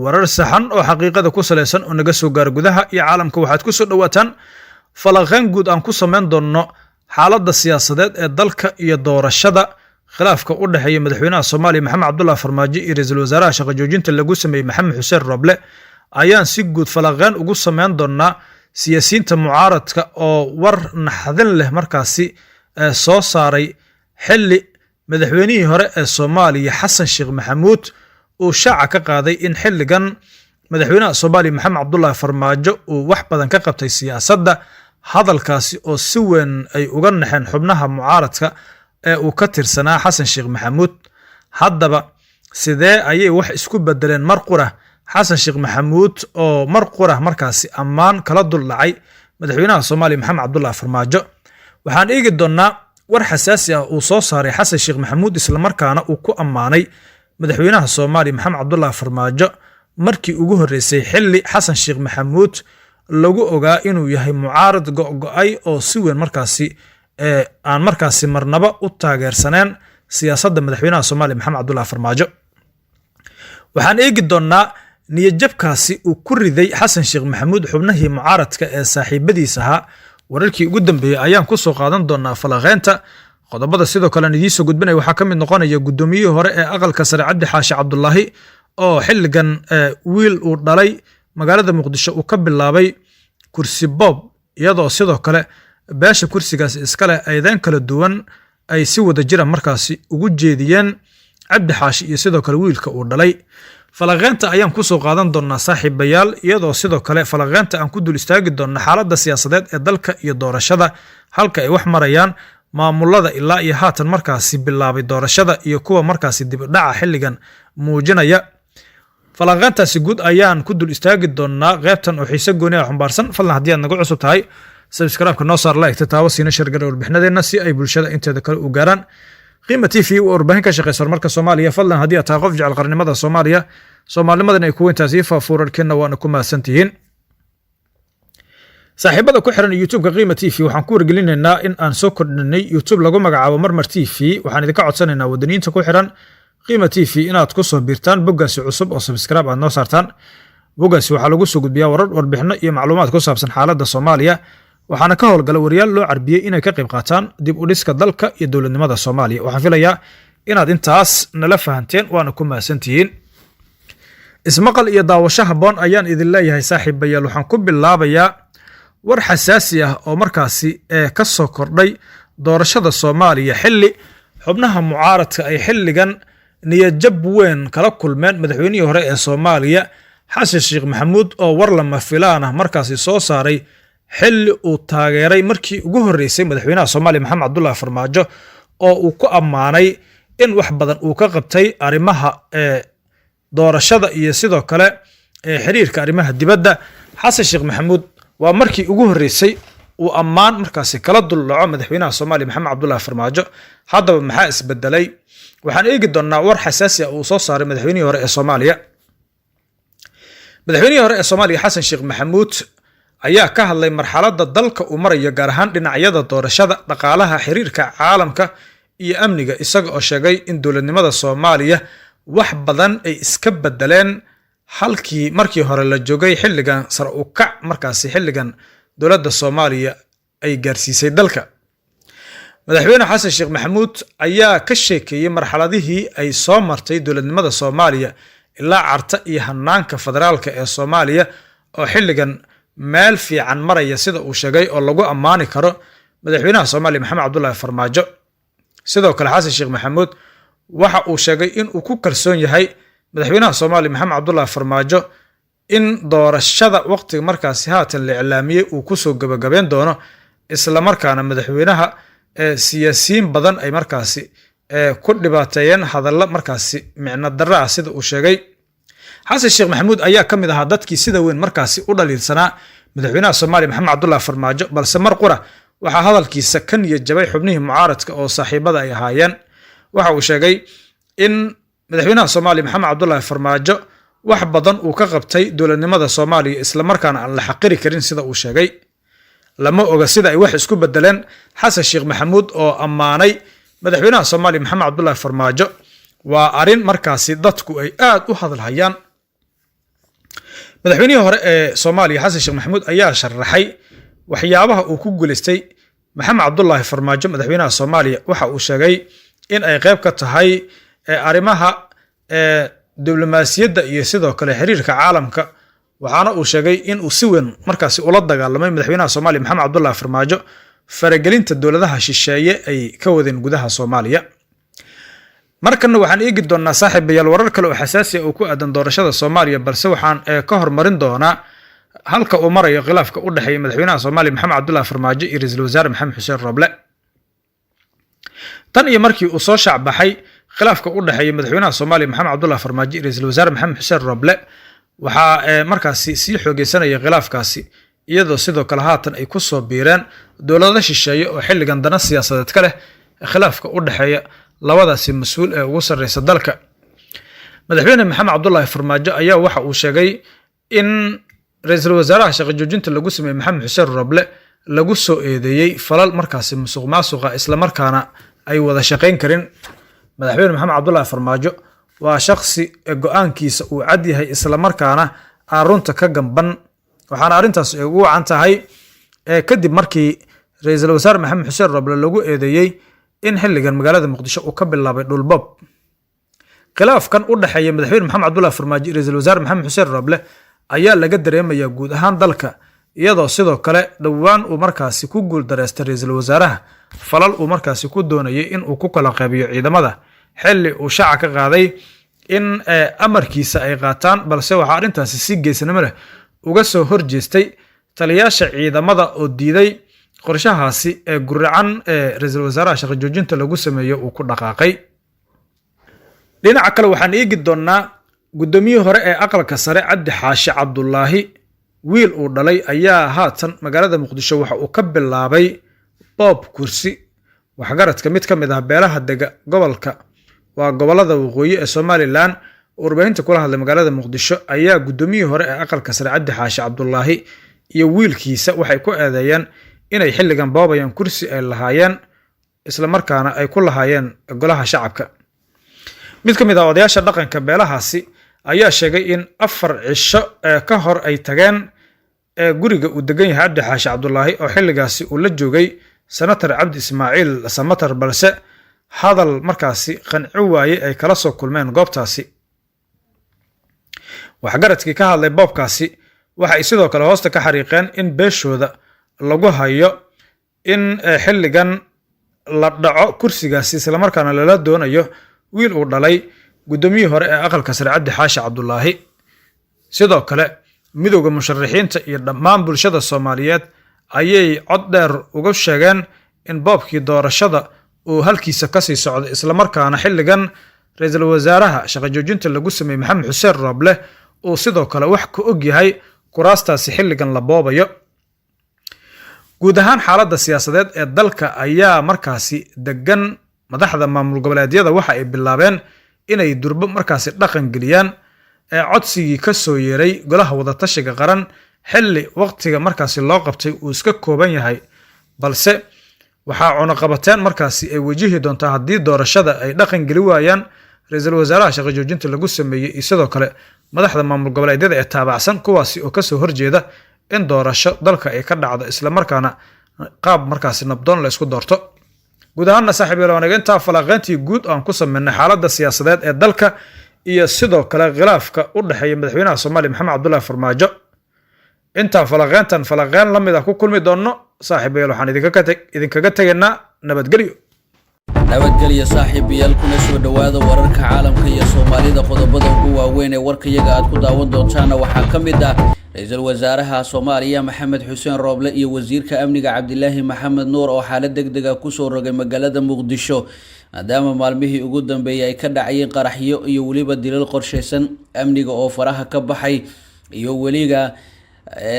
warar saxan oo xaqiiqada ku salaysan oo naga soo gaara gudaha iyo caalamka. Waxaad ku soo dhowaataan falaqayn guud aan ku samayn doonno xaaladda siyaasadeed ee dalka iyo doorashada, khilaafka u dhexeeya madaxweynaha Soomaaliya Maxamed Cabdullah Farmaajo iyo ra-iisul wasaaraha shaqo joojinta lagu sameeyey Maxamed Xuseen Roble ayaan si guud falaqayn ugu samayn doonnaa. Siyaasiyiinta mucaaradka oo war naxdin leh markaasi soo saaray xilli madaxweynihii hore ee Soomaaliya Xasan Sheekh Maxamuud uu shaaca ka qaaday in xilligan madaxweynaha Soomaaliya Maxamed Cabdulaahi Farmaajo uu wax badan ka qabtay siyaasadda, hadalkaasi oo si weyn ay uga naxeen xubnaha mucaaradka ee uu ka tirsanaa Xasan Sheekh Maxamuud. Haddaba sidee ayay wax isku bedeleen mar qura, Xasan Sheekh Maxamuud oo mar qura markaasi ammaan kala dul dhacay madaxweynaha Soomaaliya Maxamed Cabdulaahi Farmaajo? Waxaan eegi doonnaa war xasaasi ah uu soo saaray Xasan Sheekh Maxamuud, islamarkaana uu ku ammaanay madaxweynaha Soomaaliya Maxamed Cabdulaahi Farmaajo markii ugu horreysay, xilli Xasan Sheekh Maxamuud lagu ogaa inuu yahay mucaarad go'go'ay oo si weyn markaasi aan markaasi marnaba u taageersaneen siyaasadda madaxweynaha Soomaaliya Maxamed Cabdulaahi Farmaajo. Waxaan eegi doonnaa niyadjabkaasi uu ku riday Xasan Sheekh Maxamuud xubnihii mucaaradka ee saaxiibadiis ahaa. Wararkii ugu dambeeyey ayaan ku soo qaadan doonaa falaqeynta. Qodobada sidoo kale aan idiin soo gudbinaya waxaa ka mid noqonaya guddoomiyihii hore ee Aqalka Sare Cabdi Xaashi Cabdulaahi oo xilligan wiil uu dhalay magaalada Muqdisho uu ka bilaabay kursi boob, iyadoo sidoo kale beesha kursigaasi iska leh eedeyn kala duwan ay si wada jira markaasi ugu jeediyeen Cabdi Xaashi iyo sidoo kale wiilka uu dhalay. Falaqeynta ayaan kusoo qaadan doonaa saaxiibayaal, iyadoo sidoo kale falaqeynta aan ku dul istaagi doonna xaaladda siyaasadeed ee dalka iyo doorashada, halka ay wax marayaan, maamulada ilaa iyo haatan markaasi bilaabay doorashada iyo kuwa markaasi dibdhaca xilligan muujinaya. Falanqeyntaasi guud ayaan ku dul istaagi doonaa qeybtan oo xiise gooni ah xumbaarsan. Fadlan haddii aad naga cusub tahay, subscribe-ka noo saar, like taabo, siina share garee warbixinadeenna si ay bulshada inteeda kale u gaaraan. Qiima TV waa warbaahin ka shaqeysa horumarka Soomaaliya. Fadlan haddii aad tahay qof jecel qarnimada Soomaaliya, soomaalinimadan ay kuweyntaas, ii faafuurarkeenna, waana ku mahadsantihiin. Saaxiibada ku xiran YouTube-ka Qiima TV waxaan ku wargelinaynaa in aan soo kordhinay YouTube lagu magacaabo Marmar TV. Waxaan idinka codsanaynaa wadaniyiinta ku xiran Qiima TV inaad ku soo biirtaan boggaasi cusub oo subscribe aad noo saartaan. Boggaasi waxaa lagu soo gudbiyaa warar, warbixino iyo macluumaad ku saabsan xaaladda Soomaaliya, waxaana ka howlgala wariyaal loo carbiyey inay ka qayb qaataan dib u dhiska dalka iyo dowladnimada Soomaaliya. Waxaan filayaa inaad intaas nala fahanteen, waana ku mahadsantihiin. Ismaqal iyo daawasho habboon ayaan idin leeyahay saaxiibayaal. Waxaan ku bilaabayaa war xasaasi ah oo markaasi ee ka soo kordhay doorashada Soomaaliya, xilli xubnaha mucaaradka ay xilligan niyadjab weyn kala kulmeen madaxweynihii hore ee Soomaaliya Xasan Sheekh Maxamuud, oo war lama filaan ah markaasi soo saaray xilli uu taageeray markii ugu horreysay madaxweynaha Soomaaliya Maxamed Cabdullaahi Farmaajo, oo uu ku ammaanay in wax badan uu ka qabtay arrimaha ee doorashada iyo sidoo kale ee xiriirka arrimaha dibadda. Xasan Sheekh Maxamuud waa markii ugu horreysay uu ammaan markaasi kala dullaco madaxweynaha Soomaaliya Maxamed Cabdullaahi Farmaajo. Haddaba maxaa isbedelay? Waxaan eegi doonnaa war xasaasi ah uu soo saaray madaxweynihii hore ee Soomaaliya. Madaxweynihii hore ee Soomaaliya Xasan Sheekh Maxamuud ayaa ka hadlay marxaladda dalka uu marayo, gaar ahaan dhinacyada doorashada, dhaqaalaha, xiriirka caalamka iyo amniga, isaga oo sheegay in dowladnimada Soomaaliya wax badan ay iska bedeleen halkii markii hore la joogay, xilligan sare u kac markaasi xilligan dowladda Soomaaliya ay gaarsiisay dalka. Madaxweyne Xasan Sheekh Maxamuud ayaa ka sheekeeyey marxaladihii ay soo martay dowladnimada Soomaaliya ilaa Carta iyo hanaanka federaalka ee Soomaaliya oo xilligan meel fiican maraya, sida uu sheegay, oo lagu ammaani karo madaxweynaha Soomaaliya Maxamed Cabdullaahi Farmaajo. Sidoo kale Xasan Sheekh Maxamuud waxa uu sheegay in uu ku kalsoon yahay madaxweynaha Soomaaliya Maxamed Cabdullaahi Farmaajo in doorashada waqtiga markaasi haatan la iclaamiyey uu kusoo gabagabeyn doono, islamarkaana madaxweynaha siyaasiyiin badan ay markaasi ku dhibaateeyeen hadalla markaasi micno darra ah, sida uu sheegay. Xasan Sheekh Maxamuud ayaa ka mid ahaa dadkii sida weyn markaasi u dhaliilsanaa madaxweynaha Soomaaliya Maxamed Cabdullaahi Farmaajo, balse mar qura waxaa hadalkiisa ka niyad jabay xubnihii mucaaradka oo saaxiibada ay ahaayeen. Waxa uu sheegay in madaxweynaha Soomaaliya Maxamed Cabdullaahi Farmaajo wax badan uu ka qabtay dowladnimada Soomaaliya, islamarkaana aan la xaqiri karin, sida uu sheegay. Lama oga sida ay wax isku bedeleen Xasan Sheekh Maxamuud oo ammaanay madaxweynaha Soomaaliya Maxamed Cabdullaahi Farmaajo. Waa arrin markaasi dadku ay aad u hadalhayaan. Madaxweynihii hore ee Soomaaliya Xasan Sheekh Maxamuud ayaa sharaxay waxyaabaha uu ku guuleystay Maxamed Cabdullaahi Farmaajo, madaxweynaha Soomaaliya. Waxa uu sheegay in ay qayb ka tahay arrimaha diblomaasiyadda iyo sidoo kale xiriirka caalamka, waxaana uu sheegay in uu si weyn markaasi ula dagaalamay madaxweynaha Soomaaliya Maxamed Cabdullaahi Farmaajo faragelinta dowladaha shisheeye ay ka wadeen gudaha Soomaaliya. Markanna waxaan eegi doonaa, saaxiibayaal, warar kale oo xasaasi ah oo ku aadan doorashada Soomaaliya, balse waxaan ka hormarin doonaa halka uu marayo khilaafka u dhexeeya madaxweynaha Soomaaliya Maxamed Cabdullaahi Farmaajo iyo ra-iisul wasaare Maxamed Xuseen Roble. Tan iyo markii uu soo shaacbaxay khilaafka u dhexeeya madaxweynaha Soomaaliya Maxamed Cabdullaahi Farmaajo iyo ra-iisul wasaare Maxamed Xuseen Roble, waxaa markaasi sii xoogeysanaya khilaafkaasi, iyadoo sidoo kale haatan ay ku soo biireen dowlado shisheeye oo xilligan dana siyaasadeed ka leh khilaafka u dhexeeya labadaasi mas-uul ee ugu sarreysa dalka. Madaxweyne Maxamed Cabdullaahi Farmaajo ayaa waxa uu sheegay in ra-iisul wasaaraha shaqo joojinta lagu sameeyey Maxamed Xuseen Roble lagu soo eedeeyey falal markaasi musuq maasuqa, islamarkaana ay wada shaqayn karin. Madaxweyne Maxamed Cabdullaahi Farmaajo waa shakhsi go-aankiisa uu cad yahay, islamarkaana aan runta ka gamban, waxaana arrintaas ay ugu wacan tahay kadib markii ra-iisul wasaare Maxamed Xuseen Roble lagu eedeeyey in xilligan magaalada Muqdisho uu ka bilaabay dhulbob. Khilaafkan u dhexeeya madaxweyne Maxamed Cabdullahi Farmaajo iyo ra-iisul wasaare Maxamed Xuseen Roble ayaa laga dareemayaa guud ahaan dalka, iyadoo sidoo kale dhowaan uu markaasi ku guuldareystay ra-iisul wasaaraha falal uu markaasi ku doonayay in uu ku kala qaybiyo ciidamada, xilli uu shaaca ka qaaday in amarkiisa ay qaataan, balse waxaa arrintaasi si geesnimo leh uga soo horjeestay taliyaasha ciidamada oo diiday qorshahaasi ee guracan ee ra-iisul wasaaraha shaqo joojinta lagu sameeyo uu ku dhaqaaqay. Dhinaca kale waxaan eegi doonnaa guddoomiyihii hore ee Aqalka Sare Cabdi Xaashi Cabdulaahi wiil uu dhalay ayaa haatan magaalada Muqdisho waxa uu ka bilaabay boob kursi. Waxgaradka mid ka mid ah beelaha dega gobolka waa gobolada waqooyi ee Somaliland oo warbaahinta kula hadlay magaalada Muqdisho ayaa guddoomiyihii hore ee Aqalka Sare Cabdi Xaashi Cabdulaahi iyo wiilkiisa waxay ku eedeeyeen inay xilligan boobayaan kursi ay lahaayeen, islamarkaana ay ku lahaayeen Golaha Shacabka. Mid ka mid ah odayaasha dhaqanka beelahaasi ayaa sheegay in 4 cisho ka hor ay tageen guriga uu degan yahay Cabdi Xaashi Cabdulaahi, oo xilligaasi uu la joogay Senator Cabdi Ismaaciil Samatar, balse hadal markaasi qanci waaye ay kala soo kulmeen goobtaasi. Waxgaradkii ka hadlay boobkaasi waxay sidoo kale hoosta ka xariiqeen in beeshooda lagu hayo in xilligan la dhaco kursigaasi, islamarkaana lala doonayo wiil uu dhalay Guddoomiyihii hore ee Aqalka Sare Cabdi Xaashi Cabdulaahi. Sidoo kale Midowda Musharaxiinta iyo dhammaan bulshada Soomaaliyeed ayay cod dheer uga sheegeen in boobkii doorashada uu halkiisa kasii socday, islamarkaana xilligan ra-iisul wasaaraha shaqo joojinta lagu sameeyey Maxamed Xuseen Rooble uu sidoo kale wax ka og yahay kuraastaasi xilligan la boobayo. Guud ahaan xaaladda siyaasadeed ee dalka ayaa markaasi degan. Madaxda maamul goboleedyada waxa ay bilaabeen inay durbo markaasi dhaqan geliyaan ee codsigii ka soo yeeray Golaha Wadatashiga Qaran, xilli waqtiga markaasi loo qabtay uu iska kooban yahay, balse waxaa cunaqabateen markaasi ay wajihi doontaa haddii doorashada ay dhaqan geli waayaan ra-iisul wasaaraha shaqo joojinta lagu sameeyey iyo sidoo kale madaxda maamul goboleedyada ee taabacsan, kuwaasi oo kasoo horjeeda in doorasho dalka ay ka dhacdo, islamarkaana qaab markaasi nabdoon la isku doorto. Guud ahaanna, saaxiib yaal, waan intaa falanqeyntii guud aan ku sameynay xaaladda siyaasadeed ee dalka iyo sidoo kale khilaafka u dhexeeya madaxweynaha Soomaaliya Maxamed Cabdullaahi Farmaajo. Intaan falanqeyntan falanqeyn la mid ah ku kulmi doonno, saaxiibayaal, waxaan idinkaga tegaynaa nabadgelyo. Nabadgelya saaxiibayaal, kuna soo dhowaada wararka caalamka iyo Soomaalida. Qodobada ugu waaweyn ee warkayaga aad ku daawan doontaana waxaa ka mid ah ra-iisul wasaaraha Soomaaliya Maxamed Xuseen Rooble iyo wasiirka amniga Cabdilaahi Maxamed Nuur oo xaalad deg deg ah kusoo rogay magaalada Muqdisho, maadaama maalmihii ugu dambeeyay ay ka dhacayeen qaraxyo iyo weliba dilal qorshaysan, amniga oo faraha ka baxay iyo weliga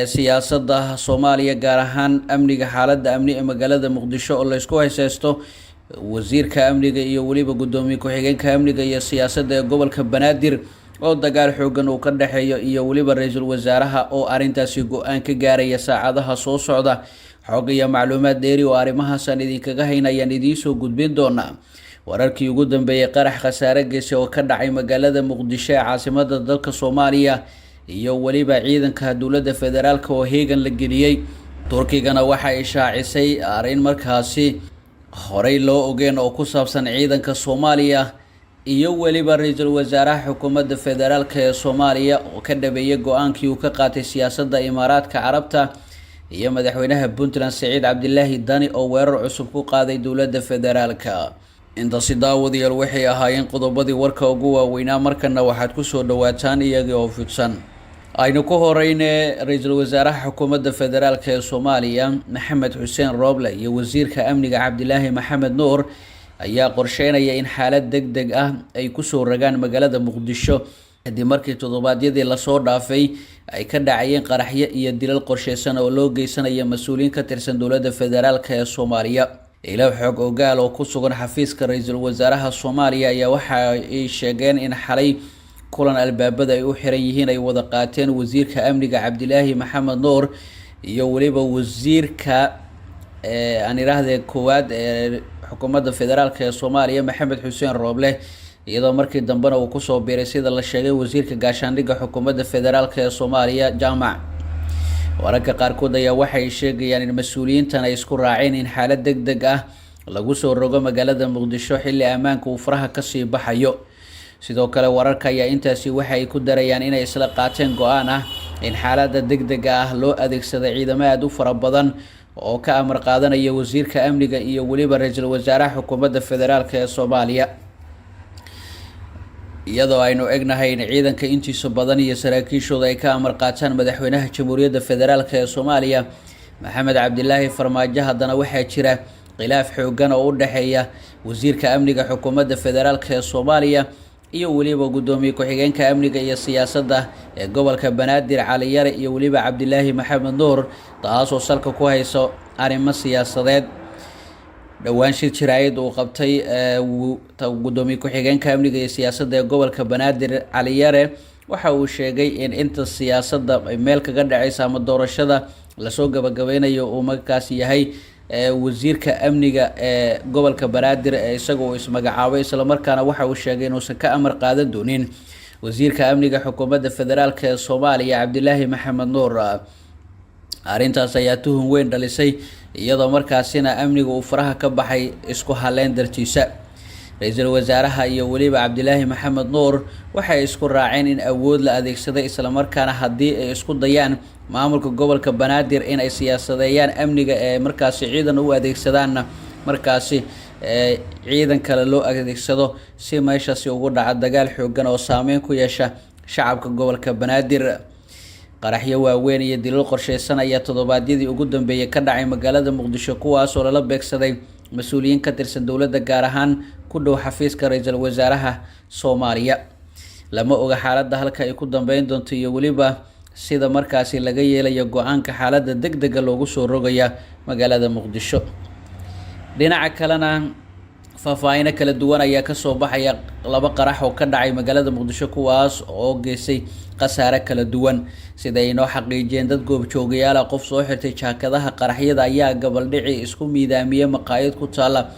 siyaasadda Soomaaliya, gaar ahaan amniga, xaaladda amni ee magaalada Muqdisho oo laysku hayseysto. Wasiirka amniga iyo weliba guddoomiye ku-xigeenka amniga iyo siyaasadda ee gobolka Banaadir oo dagaal xoogan uu ka dhexeeyo, iyo weliba ra-iisul wasaaraha oo arrintaasi go-aan ka gaaraya saacadaha soo socda. Xog iyo macluumaad dheeri oo arrimahaasaan idinkaga haynayaan idiinsoo gudbin doonaa. Wararkii ugu dambeeyey qarax khasaare geyse oo ka dhacay magaalada Muqdisho ee caasimada dalka Soomaaliya, iyo weliba ciidanka dowladda federaalka oo heegan la geliyey. Turkigana waxa ay shaacisay arrin markaasi horey loo ogeen oo ku saabsan ciidanka Soomaaliya, iyo weliba ra-iisul wasaaraha xukuumadda federaalka ee Soomaaliya oo ka dhabeeyay go-aankii uu ka qaatay siyaasadda Imaaraadka Carabta, iyo madaxweynaha Puntland Saciid Cabdilaahi Dani oo weerar cusub ku qaaday dowladda federaalka. Intaasi, daawadayaal, waxay ahaayeen qodobadii warka ugu waaweynaa. Markana waxaad kusoo dhawaataan iyagii oo fidsan. Aynu ku horeyne, ra-iisul wasaaraha xukuumadda federaalka ee Soomaaliya Maxamed Xuseen Rooble iyo wasiirka amniga Cabdilaahi Maxamed Nuur ayaa qorsheynaya in xaalad deg deg ah ay kusoo ragaan magaalada Muqdisho, kadib markii toddobaadyadii lasoo dhaafay ay ka dhacayeen qaraxyo iyo dilal qorsheysan oo loo geysanaya mas-uuliyiin ka tirsan dowladda federaalka ee Soomaaliya. Ilo xog ogaal oo ku sugan xafiiska ra-iisul wasaaraha Soomaaliya ayaa waxa ay sheegeen in xalay kulan albaabada ay u xiran yihiin ay wada qaateen wasiirka amniga Cabdilaahi Maxamed Nuur iyo weliba wasiirka aan idhaahdee koowaad ee xukuumadda federaalka ee Soomaaliya Maxamed Xuseen Rooble, iyadoo markii dambena uu kusoo biiray, sida la sheegay, wasiirka gaashaandhigga xukuumadda federaalka ee Soomaaliya Jaamac. Wararka qaarkood ayaa waxay sheegayaan in mas-uuliyiintan ay isku raaceen in xaalad deg deg ah lagu soo rogo magaalada Muqdisho, xilli ammaanka uu faraha kasii baxayo. Sidoo kale wararka ayaa intaasi waxa ay ku darayaan inay isla qaateen go-aan ah in xaaladda deg dega ah loo adeegsaday ciidamo aada u fara badan oo ka amar qaadanaya wasiirka amniga iyo weliba ra-iisul wasaaraha xukuumadda federaalka ee Soomaaliya, iyadoo aynu egnahay in ciidanka intiisa badan iyo saraakiishooda ay ka amar qaataan madaxweynaha Jamhuuriyadda Federaalka ee Soomaaliya Maxamed Cabdilaahi Farmaajo. Haddana waxaa jira khilaaf xoogan oo u dhexeeya wasiirka amniga xukuumadda federaalka ee Soomaaliya iyo weliba guddoomiye ku-xigeenka amniga iyo siyaasadda ee gobolka Banaadir Cali Yare iyo weliba Cabdilaahi Maxamed Nuur, taasoo salka ku hayso arrimo siyaasadeed. Dhowaan shir jaraa'id uu qabtay guddoomiye ku-xigeenka amniga iyo siyaasadda ee gobolka Banaadir Cali Yare waxa uu sheegay in inta siyaasadda ay meel kaga dhacaysa ama doorashada lasoo gabagabeynayo uu markaas yahay wasiirka amniga ee gobolka Banaadir ee isaga uu ismagacaabay, islamarkaana waxa uu sheegay inuusan ka amar qaadan doonin wasiirka amniga xukuumadda federaalka ee Soomaaliya Cabdilaahi Maxamed Nuur. Arrintaas ayaa tuhun weyn dhalisay, iyadoo markaasina amniga uu faraha ka baxay isku haleyn dartiisa. Ra-iisul wasaaraha iyo weliba Cabdilaahi Maxamed Nuur waxay isku raaceen in awood la adeegsaday, islamarkaana haddii ay isku dayaan maamulka gobolka Banaadir in ay siyaasadeeyaan amniga ee markaasi ciidan u adeegsadaanna markaasi Ciidan kale loo adeegsado si meeshaasi ugu dhaca dagaal xoogan oo saameyn ku yeesha shacabka gobolka Banaadir. Qaraxyo waaweyn iyo dilal qorsheysan ayaa toddobaadyadii ugu dambeeyay ka dhacay magaalada Muqdisho, kuwaasoo lala beegsaday mas-uuliyiin ka tirsan dowladda, gaar ahaan ku dhow xafiiska ra-iisul wasaaraha Soomaaliya. Lama oga xaaladda halka ay ku dambeyn doonto iyo weliba sida markaasi laga yeelayo go-aanka xaaladda degdega loogu soo rogaya magaalada Muqdisho. Dhinaca kalena, faahfaahino kala duwan ayaa kasoo baxaya laba qarax oo ka dhacay magaalada Muqdisho, kuwaas oo geystay khasaare kala duwan. Sida ay inoo xaqiijiyeen dad goobjoogayaala, qof soo xirtay jaakadaha qaraxyada ayaa gabaldhici isku miidaamiyey maqaayad ku taalla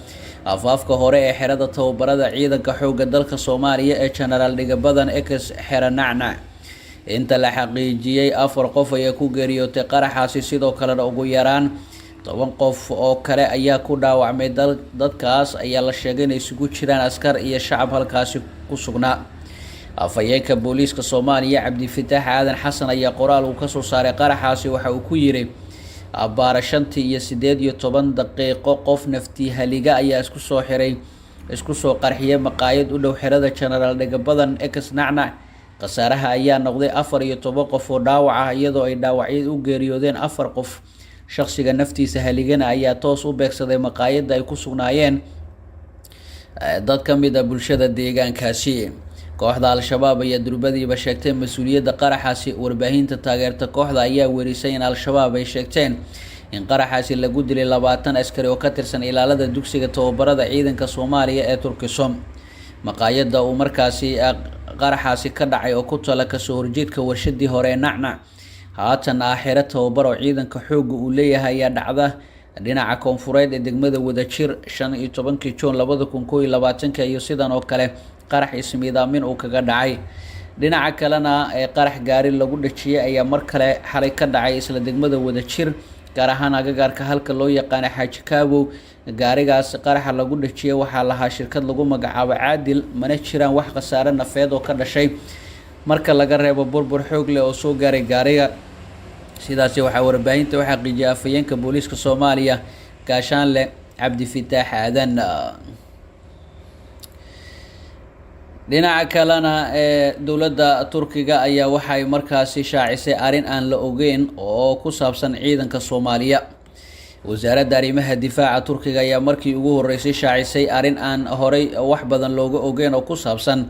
afaafka hore ee xerada tababarada ciidanka xoogga dalka Soomaaliya ee Genaraal Dhigabadan ex xero Nacnac. Inta la xaqiijiyey, 4 qof ayaa ku geeriyootay qaraxaasi, sidoo kalena ugu yaraan 10 qof oo kale ayaa ku dhaawacmay. Dadkaas ayaa la sheegay inay isugu jiraan askar iyo shacab halkaasi ku sugnaa. Afhayeenka booliiska Soomaaliya, Cabdifataax Aadan Xasan, ayaa qoraal uu kasoo saaray qaraxaasi waxa uu ku yiri: abbaara 5:18 qof naftii haliga ayaa isku soo xiray isku soo qarxiyay maqaayad u dhow xerada Genaraal Dhegabadan ex Nacnac. Khasaaraha ayaa noqday 14 qof oo dhaawac ah, iyadoo ay dhaawacyada u geeriyoodeen 4 qof. Shakhsiga naftiisa haligana ayaa toos u beegsaday maqaayadda ay ku sugnaayeen dad ka mid a bulshada deegaankaasi. Kooxda Al-Shabaab ayaa durbadiiba sheegtay mas-uuliyadda qaraxaasi. Warbaahinta taageerta kooxda ayaa werisay in Al-Shabaab ay sheegteen in qaraxaasi lagu dilay 20 askari oo ka tirsan ilaalada dugsiga tababarada ciidanka Soomaaliya ee Turkisom. Maqaayadda uu markaasi qaraxaasi ka dhacay oo ku tala kasoo horjeedka warshadii hore ee Nacnac, haatan ah xero tababar oo ciidanka xoogga uu leeyahay, ayaa dhacda dhinaca koonfureed ee degmada Wadajir. 15-kii Juun 2021 iyo sidan oo kale qarax ismiidaamin uu kaga dhacay. Dhinaca kalena, ee qarax gaari lagu dhajiyay ayaa mar kale xalay ka dhacay isla degmada Wadajir, gaar ahaan agagaarka halka loo yaqaana Xaaji Kaabow. Gaarigaas qaraxa lagu dhajiyay waxaa lahaa shirkad lagu magacaabo Caadil. Mana jiraan wax khasaare nafeed oo ka dhashay marka laga reebo burbur xoog leh oo soo gaaray gaariga. Sidaasi waxaa warbaahinta u xaqiijiyay afhayeenka booliiska Soomaaliya, Gaashaanle Cabdifataax Aadan. Dhinaca kalena, ee dowladda Turkiga ayaa waxay markaasi shaacisay arrin aan la ogeyn oo ku saabsan ciidanka Soomaaliya. Wasaaradda arrimaha difaaca Turkiga ayaa markii ugu horeysay shaacisay arrin aan horey wax badan looga ogeyn oo ku saabsan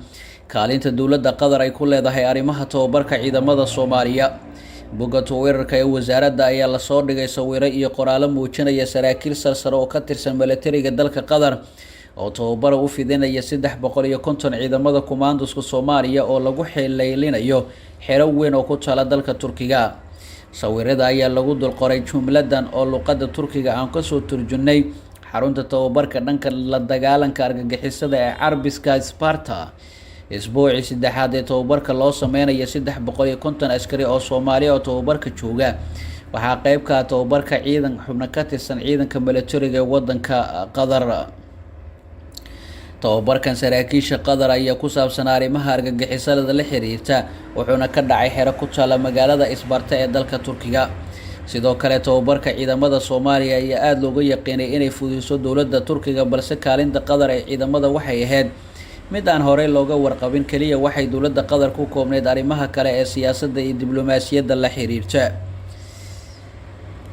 kaalinta dowladda Qatar ay ku leedahay arrimaha tababarka ciidamada Soomaaliya. Bogga Twitterka ee wasaaradda ayaa lasoo dhigay sawiro iyo qoraallo muujinaya saraakiil sarsare oo ka tirsan milatariga dalka Qatar oo tababara u fidinaya 350 ciidamada kumaandoska Soomaaliya oo lagu xileylinayo xero weyn oo ku taala dalka Turkiga. Sawirada ayaa lagu dul qoray jumladan oo luqadda Turkiga aan kasoo turjunnay: "Xarunta tababarka dhanka la dagaalanka argagixisada ee Carbiska Sparta, isbuucii saddexaad ee tababarka loo sameynaya 350 askari oo Soomaaliya oo tababarka jooga. Waxaa qeybka tababarka ciidan xubno ka tirsan ciidanka milatariga ee wadanka Qatar. Tababarkan saraakiisha Qatar ayaa ku saabsan arrimaha argagixisada la xiriirta, wuxuuna ka dhacay xero ku taala magaalada Isbarta ee dalka Turkiga. Sidoo kale, tababarka ciidamada Soomaaliya ayaa aada looga yaqiinay inay fudiso dowladda Turkiga, balse kaalinta Qatar ee ciidamada waxay ahayd mid aan horey looga warqabin. Keliya waxay dowladda Qatar ku koobneyd arrimaha kale ee siyaasadda iyo diblomaasiyadda la xiriirta.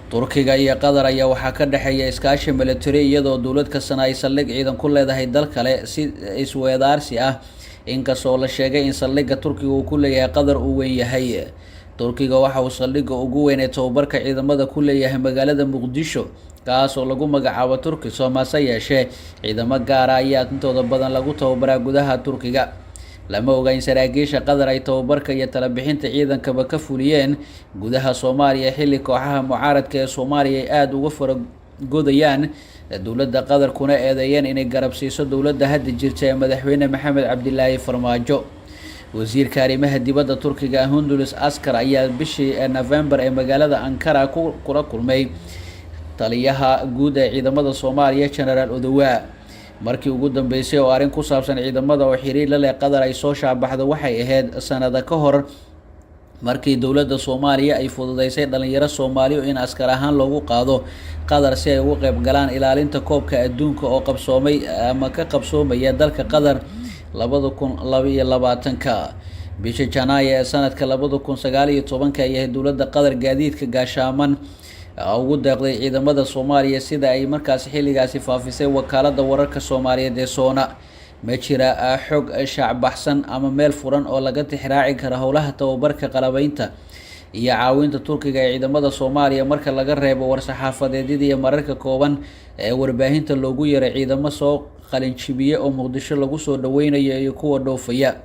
Turkiga iyo Qatar ayaa waxaa ka dhexeeya iskaashi military, iyadoo dowlad kastana ay saldhig ciidan ku leedahay dal kale si isweedaarsi ah, inkastoo la sheegay in saldhigga Turkiga uu ku leeyahay Qatar uu weyn yahay. Turkiga waxa uu saldhigga ugu weyn ee tababarka ciidamada ku leeyahay magaalada Muqdisho, kaas oo lagu magacaabo Turkisom. Hase yeeshee, ciidamo gaara ayaa intooda badan lagu tababaraa gudaha Turkiga. Lama oga in saraakiisha Qatar ay tababarka iyo talabixinta ciidankaba ka fuliyeen gudaha Soomaaliya, xilli kooxaha mucaaradka ee Soomaaliya ay aada uga faragodayaan dowladda Qatar, kuna eedeeyeen inay garab siiso dowladda hadda jirta ee madaxweyne Maxamed Cabdilaahi Farmaajo. Wasiirka arrimaha dibadda Turkiga, Hundulus Askar, ayaa bishii November ee magaalada Ankara kula kulmay taliyaha guud ee ciidamada Soomaaliya, Genaraal Odowaa. Markii ugu dambeysay oo arrin ku saabsan ciidamada oo xiriir la leh Qatar ay soo shaabaxdo waxay ahayd sanado ka hor. Markii dowladda Soomaaliya ay fududeysay dhalinyaro Soomaaliya in askar ahaan loogu qaado Qatar si ay uga qayb galaan ilaalinta koobka adduunka oo qabsoomay ama ka qabsoomaya dalka Qatar 2022-ka. Bisha Janaayo ee sanadka 2019-ka ayay dowladda Qatar gaadiidka gaashaaman ugu deeqday ciidamada Soomaaliya, sida ay markaasi xilligaasi faafisay wakaalada wararka Soomaaliyeed ee Soona. Ma jira xog shaacbaxsan ama meel furan oo laga tixraaci kara howlaha tababarka, qalabeynta iyo caawinta Turkiga ee ciidamada Soomaaliya, marka laga reebo war-saxaafadeedyada iyo mararka kooban ee warbaahinta loogu yeeray ciidamo soo qalinjibiye oo Muqdisho lagu soo dhaweynayo iyo kuwa dhoofaya.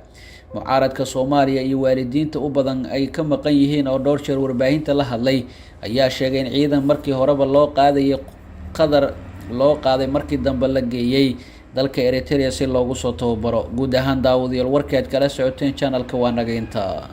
Mucaaradka Soomaaliya iyo waalidiinta u badan ay ka maqan yihiin oo dhowr jeer warbaahinta la hadlay ayaa sheegay in ciidan markii horeba loo qaadayay Qatar loo qaaday, markii dambe la geeyey dalka Eritrea si loogu soo tababaro. Guud ahaan daawadayaal, warkaad kala socoteen channelka waa naga inta.